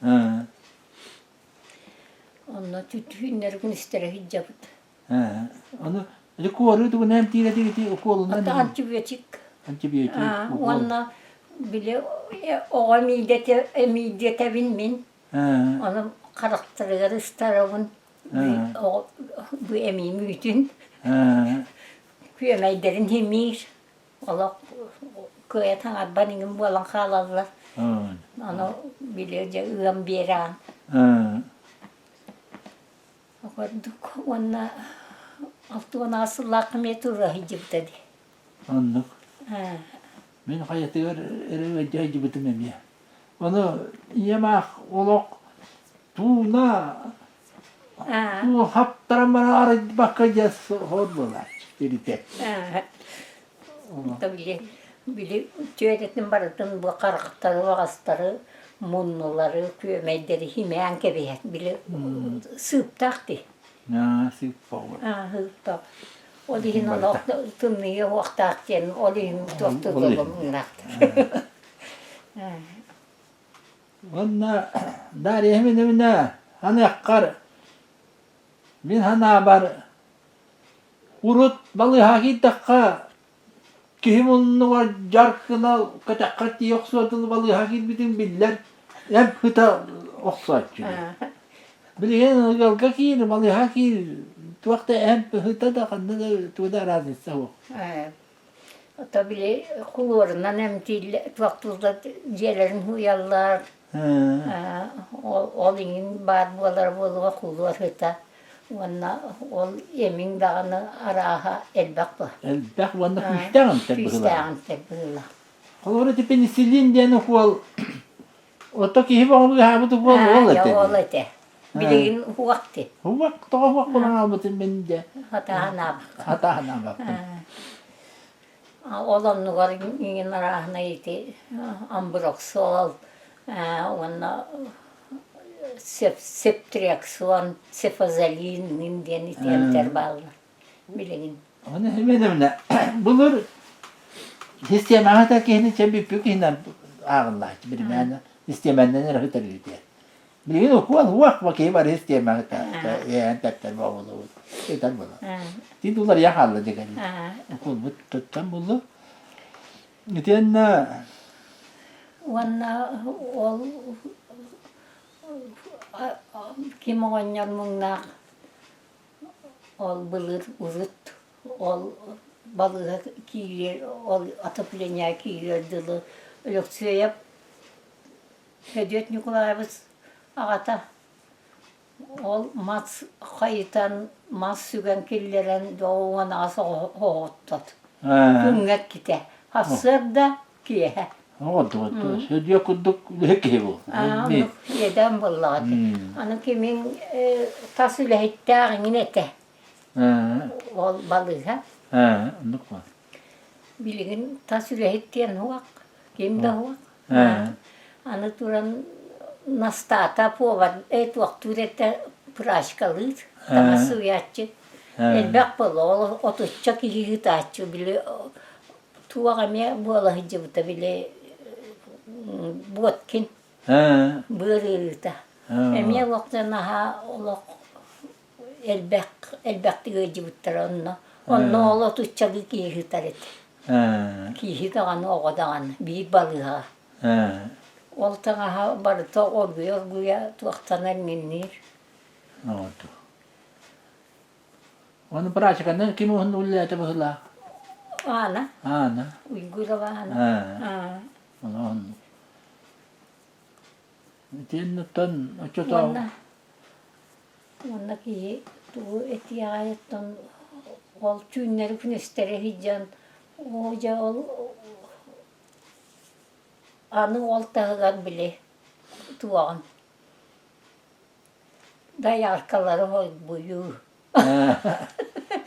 Онно түүннэри күнүстэрэ сылдьабыт. Ону ити куоруу тугунан эмтиир этигит укуолунан? Антибиотик. Антибиотик. Уонна Били оҕо эмиийдэтэбин мин. Ону харахтарыгар ыстарабын бу эмиим үүтүн. Күөмэйдэрин симиир. Олох кыайа таҥарбан иҥин буолан хаалаллар. Ону били дьэ ыам биэрэҕин. Курдук уонна 68 сыллаахха эмиэ тура сылдьыбыта дии. Оннук. Мин хайатыгар эрэ ыалдьа сылдьыбытым эмиэ. Ону ийэм аах олох тууна туу хаптаран баран арыйбакка дьэ соһор буолааччы тиритэ. Били били түөрэтин барытын бу харахтары баҕастары муннулары күөмэйдэри химээн кэбиһэр били сыыптаах дии. Сыыптаах. Ол иһин олох тымныйа уохтаах диэн ол иһин туох тыллабымнаахтар. Уонна Дарья Семеновна аныаххар мин санаабар урут балыыһаҕа киирдэххэ киһи муннугар дьар гына кэтэххэ тиийэ охсуо дылы балыыһаҕа киирбитиҥ биллэр эмп сыта охсооччу. Билигин ыалга киир, балыыһаҕа киир, туох да эмп сыта да ханна да туга да разница суох. Ото били хлорунан эмтииллэр, туохтууллар дьиэлэрин уйаллар. Ол иҥин баар буолара буолуо хлор сыта уонна ол эмиҥ даҕаны арааһа элбэх буо. Элбэх уонна күүстээх эмтэр быһыылаах. Күүстээх эмтэр быһыылаах. Холобур ити пенициллин диэн укуол ото киһи бөҕө быыһаабыт укуол ол этэ. Ол этэ. Билигин уһуох ти. Уһуох тоҕо уһуох буолан хаалбытын мин дьэ. Хатааһынаабаппын. Хатааһынаабаппын. Ол оннугар иҥин арааһынай ити амброксол уонна септриаксон, цефазолин диэн ити эмтэр бааллар билигин. Оны Семеновна, былыр системаҕа та киһини чэ бүппүт киһинэн ааҕыллааччы биримээнэ систиэмэннэн эрэ үтэрүүтэ. Билигин укуол уох ба киһи бары систиэмэҕэ ээн тэптэр боолубут. Этэр була. Тин уларыйа хаалла дигэн. Укуолбут туттан буллу. Итиэннэ Уонна ол ким оҕонньор муҥнаах Ол былыр урут ол балыыһа киириэр, ол отопление киириэр дылы Өлөксүөйэп Федот Ньукулаайабыс аҕата ол мас хайытан, мас сүгэн киллэрэн 98 оҕоттот. Күҥҥэ иккитэ. Сарсыарда, киэһэ. Оҕо Сөдүө курдук үлэһит киһи бу. Оннук иэдээн буоллаҕа ити. Аны кимиҥ тас үлэһиттээх иҥин этэ. Ол балыыһа. Оннук ба. Билигин тас үлэһит диэн уһуох, ким да уһуох. Аны туран Настаата повар туохтуур этэ прачкалыыр, таҥас сууйааччы. Элбэх буолла, ол отучча киһи ыытааччы били Туох эмиэ буола сылдьыбыта били Боткин быар ыарыыта. Эмиэ олохтон наһаа олох элбэх элбэхтик ыалдьыбыттара онно. Онно ол отуччалыы киһи сытар этэ. Киһи даҕаны, оҕо даҕаны биир балыыһаҕа. Ол таҥаһа барыта оргуйа-оргуйа туохтанар минниир. Оны прачканан ким уһун үлэлээтэ быһыылаах? Аана. Аана. Уйгурова Аана. Ону оннук. Итиэннэттэн оччотооҕу Уонна уонна киһи тугу этиэҕэй оттон ол түүннэри күнүстэри сылдьан оо дьэ ол аны ол таһыгар били туоҕун Дояркалары холбуйуу.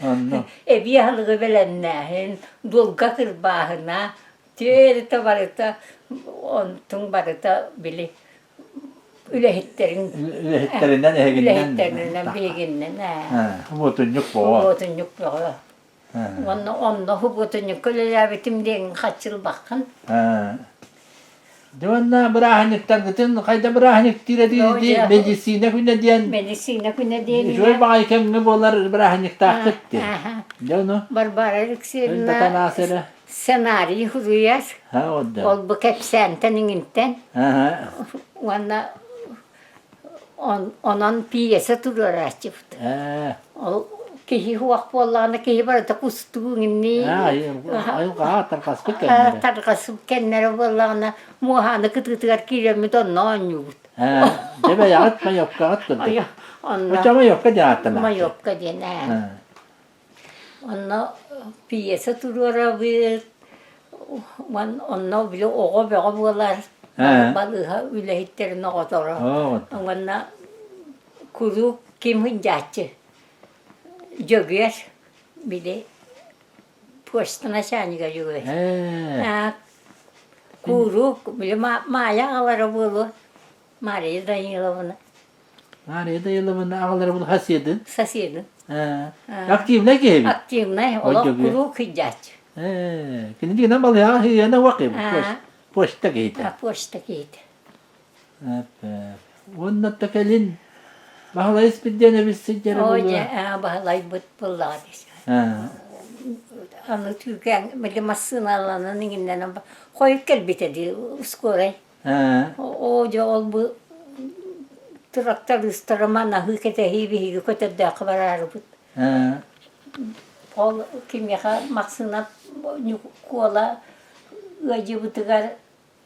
Онно. Эбии аһылыгы бэлэмнээһин, дулга кырбааһына, түөрэтэ барыта онтуҥ барыта били үлэһиттэрин үлэһиттэринэн эһигиннэн үлэһиттэринэн биһигиннэн ээ. Субуотунньук бөҕө. Субуотунньук бөҕө. Уонна онно субуотунньукка үлэлээбитим диэн хаччылбаххын. Дьэ уонна бырааһынньыктаргытын хайда бырааһынньыктыыр этигит медицина күнэ диэн Медицина күнэ диэн үчүгэй баҕайы кэмҥэ буолар бырааһынньыктааххыт дии. Дьэ ону Варвара Алексеевна эрэ. Сценарий суруйар. Ол бу кэпсээнтэн иҥинтэн. Уонна онон пьеса туруорааччыбыт. Ол киһи суох буоллаҕына киһи барыта кустуу иҥиннии айылҕаҕа тарҕаспыт кэннэрэ. Тарҕаспыт кэннэрэ буоллаҕына муоһааны кытыытыгар киирэммит онно оонньуубут. Дьэ бэйэҕит майопкаҕыт курдук. Онно Оччо майопка диэн ааттанааччы. Майопка диэн ээ. Онно пьеса туруорабыт, онно били оҕо бөҕө буолар, балыыһа үлэһиттэрин оҕоторо. Уонна куруук ким сылдьааччы Дьөгүөр, били почта начальнига Дьөгүөр. Куруук били Маайа аҕалара буолуо, Мария Даниловна. Мария Даниловна аҕалара бу соседын? Соседын. Активнай киһи эбит. Активнай, олох куруук сылдьааччы. Кини дигинэн балыһаҕа сыһыана уох эбит. Почта киһитэ. Почта киһитэ. Уонна да кэлин Баһылай Испирдиэн эбит сылдьара Оо, буолуо. дьэ, Баһылайбыт буоллаҕа дии. Аны түүкээн били массыыналанан иҥиннэнэн хойут кэлбитэ дии скорай. Оо, дьэ, ол бу трактористара манаһыы кэтэһии биһиги көтөрдөөххө бараарыбыт. Ол кимиэхэ массыына Ньукуола ыалдьыбытыгар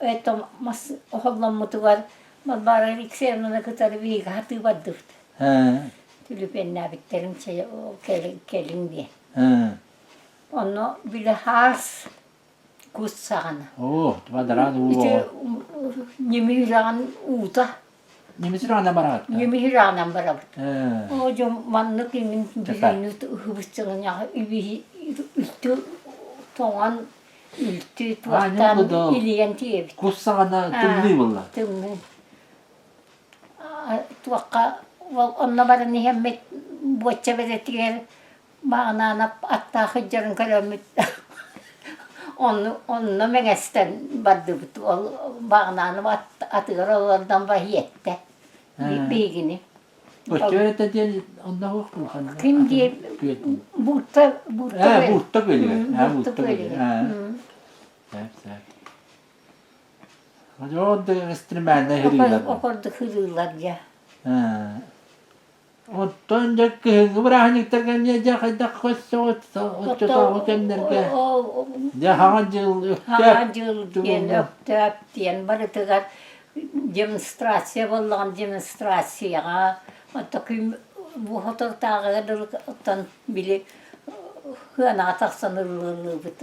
это мас оһолломмутугар Балбаара Алексеевнаны кытары биһиги хатыы бардыбыт. Түлүпүөннээбиттэрин кэлиҥ диэн. Онно били хаас кус саҕана. Оо, бадараан уу Ити ньими үрэҕин уута. Ньимис үрэҕинэн бараҕыт? Ньимис үрэҕинэн барабыт. Оо, дьон маннык имин бүлүүнү ыһыбыччыланаҕа үлтү тоҥон үлтү туохтаан илийэн тиийэбит. Кус саҕана тымныы буолла. Тымныы. Туохха онно баран иһэммит буочча бэрэтигэр Баҕанаанап аттаах сылдьарын көрөммүт онно онно мэҥэстэн бардыбыт. Ол Баҕанаанап атыгар олордон баһиэттэ биһигини. Өттүөр этэ диэн онно суох улахан. Ким диэ Буурта Буурта Буурта күөлүгэр. Буурта күөлүгэр. Сөп сөп. Ордук экстремальнай хырыылар. Ордук хырыылар дьэ. Оттон дьэ кыһыҥҥы бырааһынньыктарга эмиэ дьэ хайдах көрсөҕүт оччотооҕу кэмнэргэ дьэ хаҥа дьыл Хаҥа дьыл диэн Өктөөп диэн барытыгар демонстрация буоллаҕына демонстрацияҕа оттон күн бу соторутааҕыга дылы оттон били сыанаҕа тахсан ыллыыбыт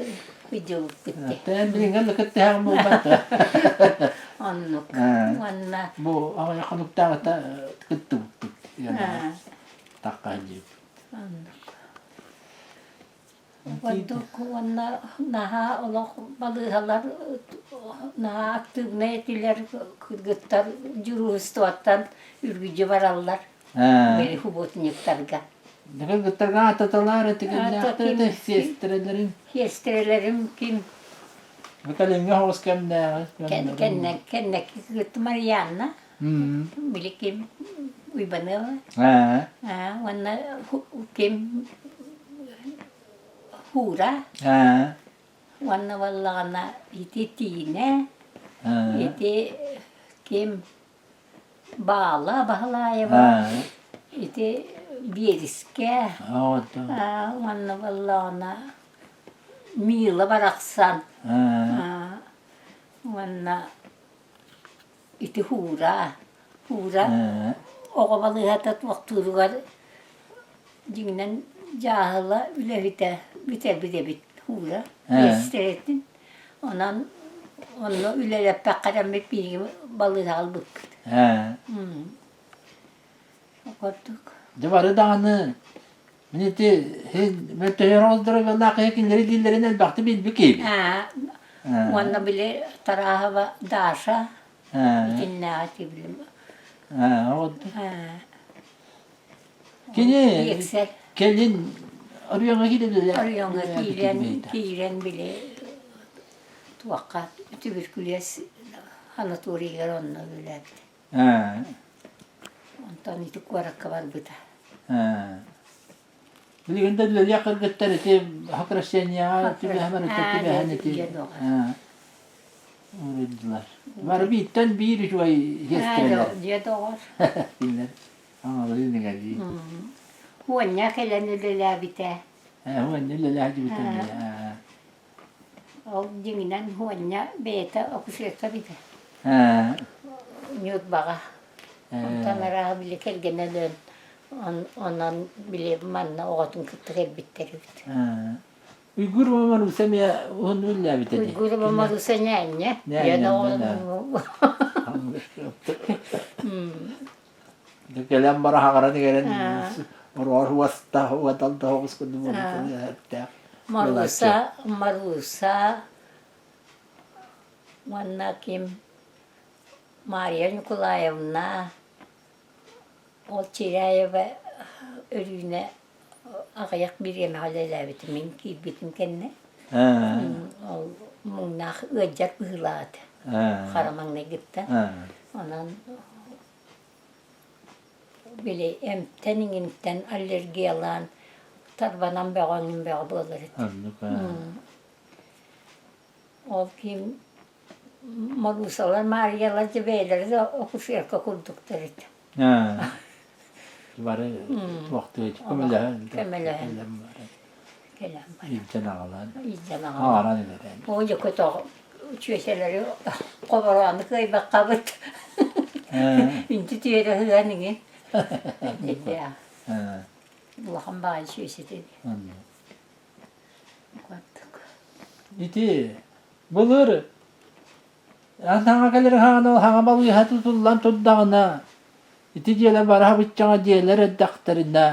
ыдьылыппыт дии. Тээн билиҥҥэ да кыттыһаҕын буолбат Оннук уонна бу аҕыйах хонуктааҕыта кыттыбыппыт тахха диэбит. Оннук. Ордук уонна наһаа олох балыыһалар наһаа актыыбынай этилэр кыргыттар дьуруһуствоттан үргүдьү бараллар били субботниктарга. Кыргыттарга аататалаар этигиннээхтэр сиэстэрэлэрин. Сиэстэрэлэрим ким? Кэлиҥҥи соҕус кэмнээҕи. Кэннэ кэннэки кыт Марианна били ким Уйбаныаба уонна ким Һуура уонна буоллаҕына ити Тиинэ ити ким Баала Баһылаева ити Биэрискэ уонна буоллаҕына Мила барахсан уонна Ити Һуура, Һуура оҕо балыыһата туохтууругар дьиҥинэн дьааһыла үлэһитэ бүтэрбит эбит Һуура миэстэрэтин. Онон онно үлэлэппэххэ эрэммит биһиги балыыһаҕа ылбыппыт. Курдук. Дьэ бары даҕаны мин ити мөлтөһөр оҕолоро кинилэри дииллэрин элбэхтик билбит киһибин. Уонна били Тарааһова Даша итиннээҕи тибилим. Кини кэлин Оройуоҥҥа киирэн Оройуоҥҥа киирэн киирэн били туохха түбүркүлүөс санаторийыгар онно үлэлээбит. Онтон ити куоракка барбыта. Билигин да үлэлиэх кыргыттар ити сокращениеҕа түбэһэ барыта түбэһэн ити уруйдулар. Бары бииртэн биир үчүгэй сиэстэрэлэр. Дьиэ доҕор. Кинилэр аҥалыы нэгэлии. Хуонньа кэлэн үлэлээбитэ. Хуонньа үлэлээбитэ. Ол дьиҥинэн Хуонньа бэйэтэ акушерка эбитэ. Ньурбаҕа. Онтон арааһа били кэргэнэ өлөн онон били манна оҕотун кытта кэлбиттэр эбит. Уйгурова Маруся эмиэ уһун үллээбитэ дии. Уйгурова Маруся ньээнньэ. Кэлэн бара хаҕаран кэлэн ороор уоста уоталда оҕус курдук буолбут Маруса, Маруса уонна ким Мария Николаевна ол Чиряева Өрүүнэ аҕыйах бириэмэҕэ үлэлээбитим мин киирбитим кэннэ ол муҥнаах ыалдьар быһыылаах этэ хара маҥнайгыттан онон били эмтэн иҥинтэн аллергиялаан тарбанан бөҕө иҥин бөҕө буолар этэ ол ким Марусалар Маарыйалар дьэ бэйэлэрэ да акушерка курдуктар этэ Бары туохтуй көмөлөһөн көмөлөһөн кэлэн баран илдьэн аҕалан илдьэн аҕалан аҕалан Оо дьэ көтөҕ чүөчэлэри хобороonu кыайбаккабыт үнтү түөрэ ыһыан иҥин улахан баҕайы чүөчэтэ Ити былыр саҥа кэлэр хаҕана хаҥа балыыһа тутуллан турдаҕына ити дьиэлэр бараһа быччаҥа дьиэлэр эрдэхтэринэ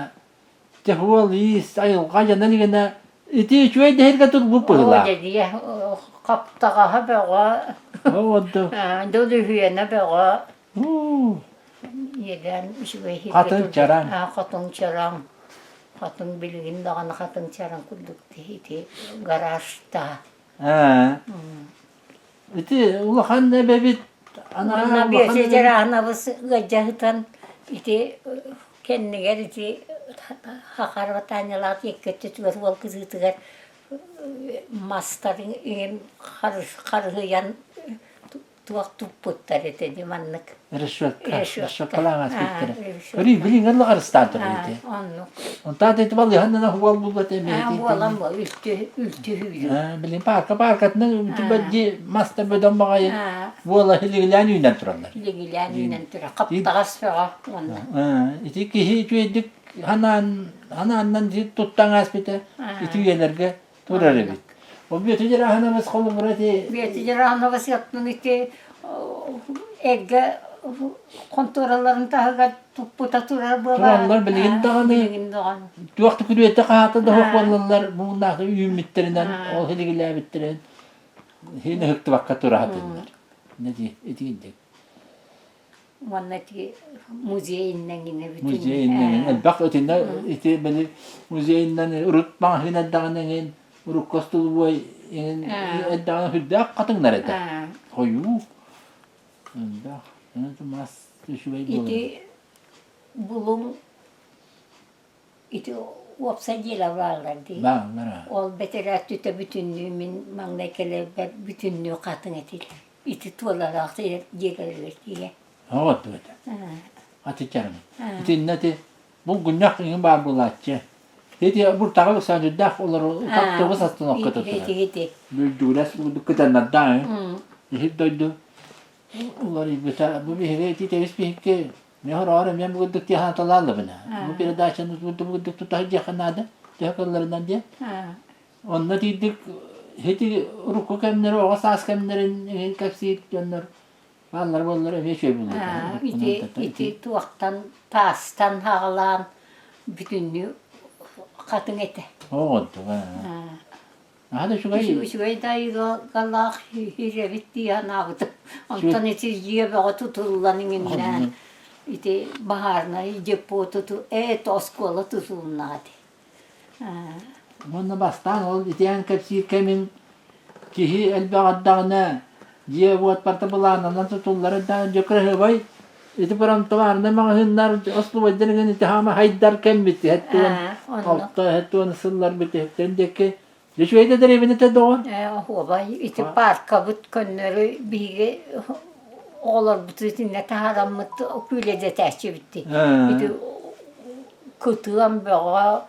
техуол-иис айылҕа дьоно илигинэ ити үчүгэй дэһиргэ турбут быһыылаах. Оо дьэ хаптаҕаһа бөҕө, дөлүһүөнэ бөҕө. Иэдээн үчүгэй иһиргэ Хатыҥ чараҥ. Хатыҥ чараҥ. Хатыҥ билигин даҕаны хатыҥ чараҥ курдук ити гаражта. Ити улахан эбэбит Уонна Бүөтүр Дьарааһынабыс ыалдьаһытан ити кэннигэр ити Хахарова Танялаах икки өттүтүгэр уол кытыытыгар мастарын иһин харыһыйан туох туппуттар этэ дии маннык. Решетка. Решеткалаах аспыттара. Көрүй, билиҥ ылла харыстаан турар ити. Оннук. Онтаат ити балыһаннана хуал булбат эми. Буолан бу үлтү үлтү hүүрү. Билин парка паркатынан үлтү бадди мастар бөдөм баҕайы буола хилигилээн үүнэн тураллар. Хилигилээн үүнэн турар. Хаптаҕас бөҕө уонна. Ити киһи үчүгэйдик ханаан ханааннан туттан ааспыта ити үйэлэргэ турар эбит. Ол Бүөтү Дьарааһынабыс холобура ити Бүөтү Дьарааһынабыс ыттын ити эргэ хонтуораларын таһыгар туппута турар буолар. Тураллар билигин даҕаны. Билигин даҕаны. Туох да күрүөтэ хаата да суох буоллаллар муҥнаах үүммүттэринэн ол хилигилээбиттэрин хин ыһыктыбакка тураатыннар. Ити итинник. Уонна ити музей иннэҥинэ бүтүн Музей иннэҥин элбэх итиннэ ити били музей иннэн урут маҕаһыын эрдэҕинэ эҥин урукку остулубуой эҥин эрдэҕинэ сүрдээх хатыҥнар этэ. Хойуу. Элбэх. Мас үчүгэй буолар. Ити булуҥ ити уопсай дьиэлэр бааллар дии. Бааллар. Ол бэтэрээ өттүтэ бүтүннүү мин маҥнай кэлэрбэр бүтүннүү хатыҥ этилэр. Ити туолалаах дьиэлэригэр тиийэ. Оҕотуот. Атычарым. Итиннэ ти булгунньах иҥин баар буолааччы. Ити буртаҕа ыксаан үрдээх олору таптыбыс остановка турар. Бүлдүгүрэс кытаннардаан иһит дойду уларыйбыта. Бу биһиги ити тэбис биһикки мен хороҕор эмиэ бугурдук тиһааталааллабына. Бу передачаны бугурдук тута диэххэ наада. Төһө кылларынан диэн. Онно тиийдик ити урукку кэмнэри, оҕо саас кэмнэрин кэпсиир дьоннор бааллар буоллар эмиэ үчүгэй буолуо Ити ити туохтан таастан аҕалаан бүтүннүү хатыҥ этэ. Оҕонтук Наһаа да үчүгэй. Үчүгэй да айылҕалаах ирэбит дии санаабытым. Онтон ити дьиэ бөҕө тутуллан иҥиннээн ити баһаарынай депо туту ээ оскуола тутулуннаҕа ити. Уонна бастаан ол итиэн кэпсиир кэмин киһи элбэҕирдэҕинэ дьиэ-уот барыта былааннанан тутуллар да дьэ кыраһыабай. Ити промтоварнай маҕаһыыннар остолобуойдар игин ити хаама хайдар кэммит хэттуон алта хэттуон сыллар бүтүһүттэн диэки Үчүгэй да дэриэбинэ этэ доҕор. Оһуобай ити пааркабыт көннөрү биһиги оҕолорбутун итиннэ таһаараммыт күүлэдэтээччибит Ити кытыан бөҕө,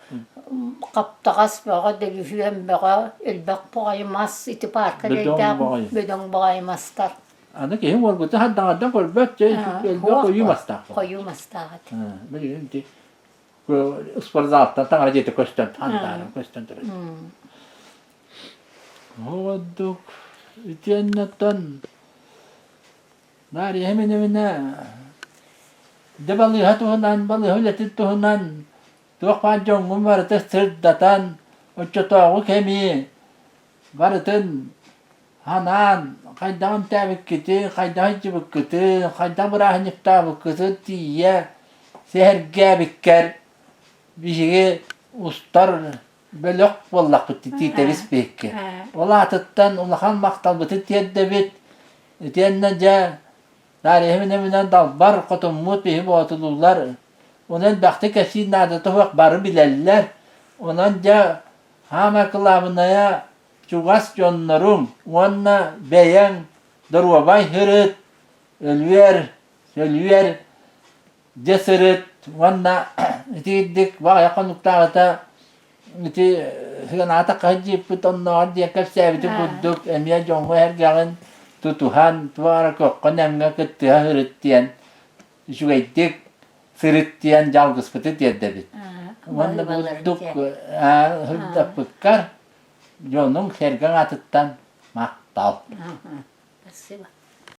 хаптаҕас бөҕө, дөлүһүөн бөҕө, элбэх баҕайы мас ити паарка эрэйдээх бөдөҥ баҕайы мастар. Аны киһи уоргуту хардаҥардан көрбөт, дьэ элбэх хойуу мастаах. Хойуу мастаах этэ. Билигин ити спортзалтан таҥара дьиэтэ көстөн хантааран көстөн турар. Ордук итиэннэттэн Дарья Миневна дьэ балыыһа туһунан, балыыһа үлэтин туһунан туох баар дьоҥҥун барыта сырдатан, оччотооҕу кэми барытын Анаан, хайдах эмтээбиккитин, хайдах илдьибиккитин, хайдах бырааһынньыктаабыккытын тиийэ сэһэргээбиккэр биһиги устар бөлөх буоллахпыт тиитэбис биһикки. Ол аатыттан улахан махталбытын тиэрдэбит. Итиэннэ дьэ Дарья далбар хотуммут биһи боотулуулар. Онон элбэхтик кэпсиир наадата суох бары билэллэр. Онон дьэ хаама кылаабынайа чугас дьонноруҥ уонна бэйэҥ доруобай сырыт, өлүөр, сөлүөр дьэ сырыт уонна итиирдик баҕайы хонуктааҕыта ити сыанаата хаһыдьыыппыт оннооҕор диэн кэпсээбитин курдук эмиэ дьоҥҥо эргэҕин тутуһан туох эрэ көххө-нэмҥэ кыттыһа сырыт диэн үчүгэйдик сырыт диэн дьалгыспыты тиэрдэбит. Уонна бурдук сырдаппыккар дьонуҥ-сэргэҥ аатыттан махтал. Спасибо.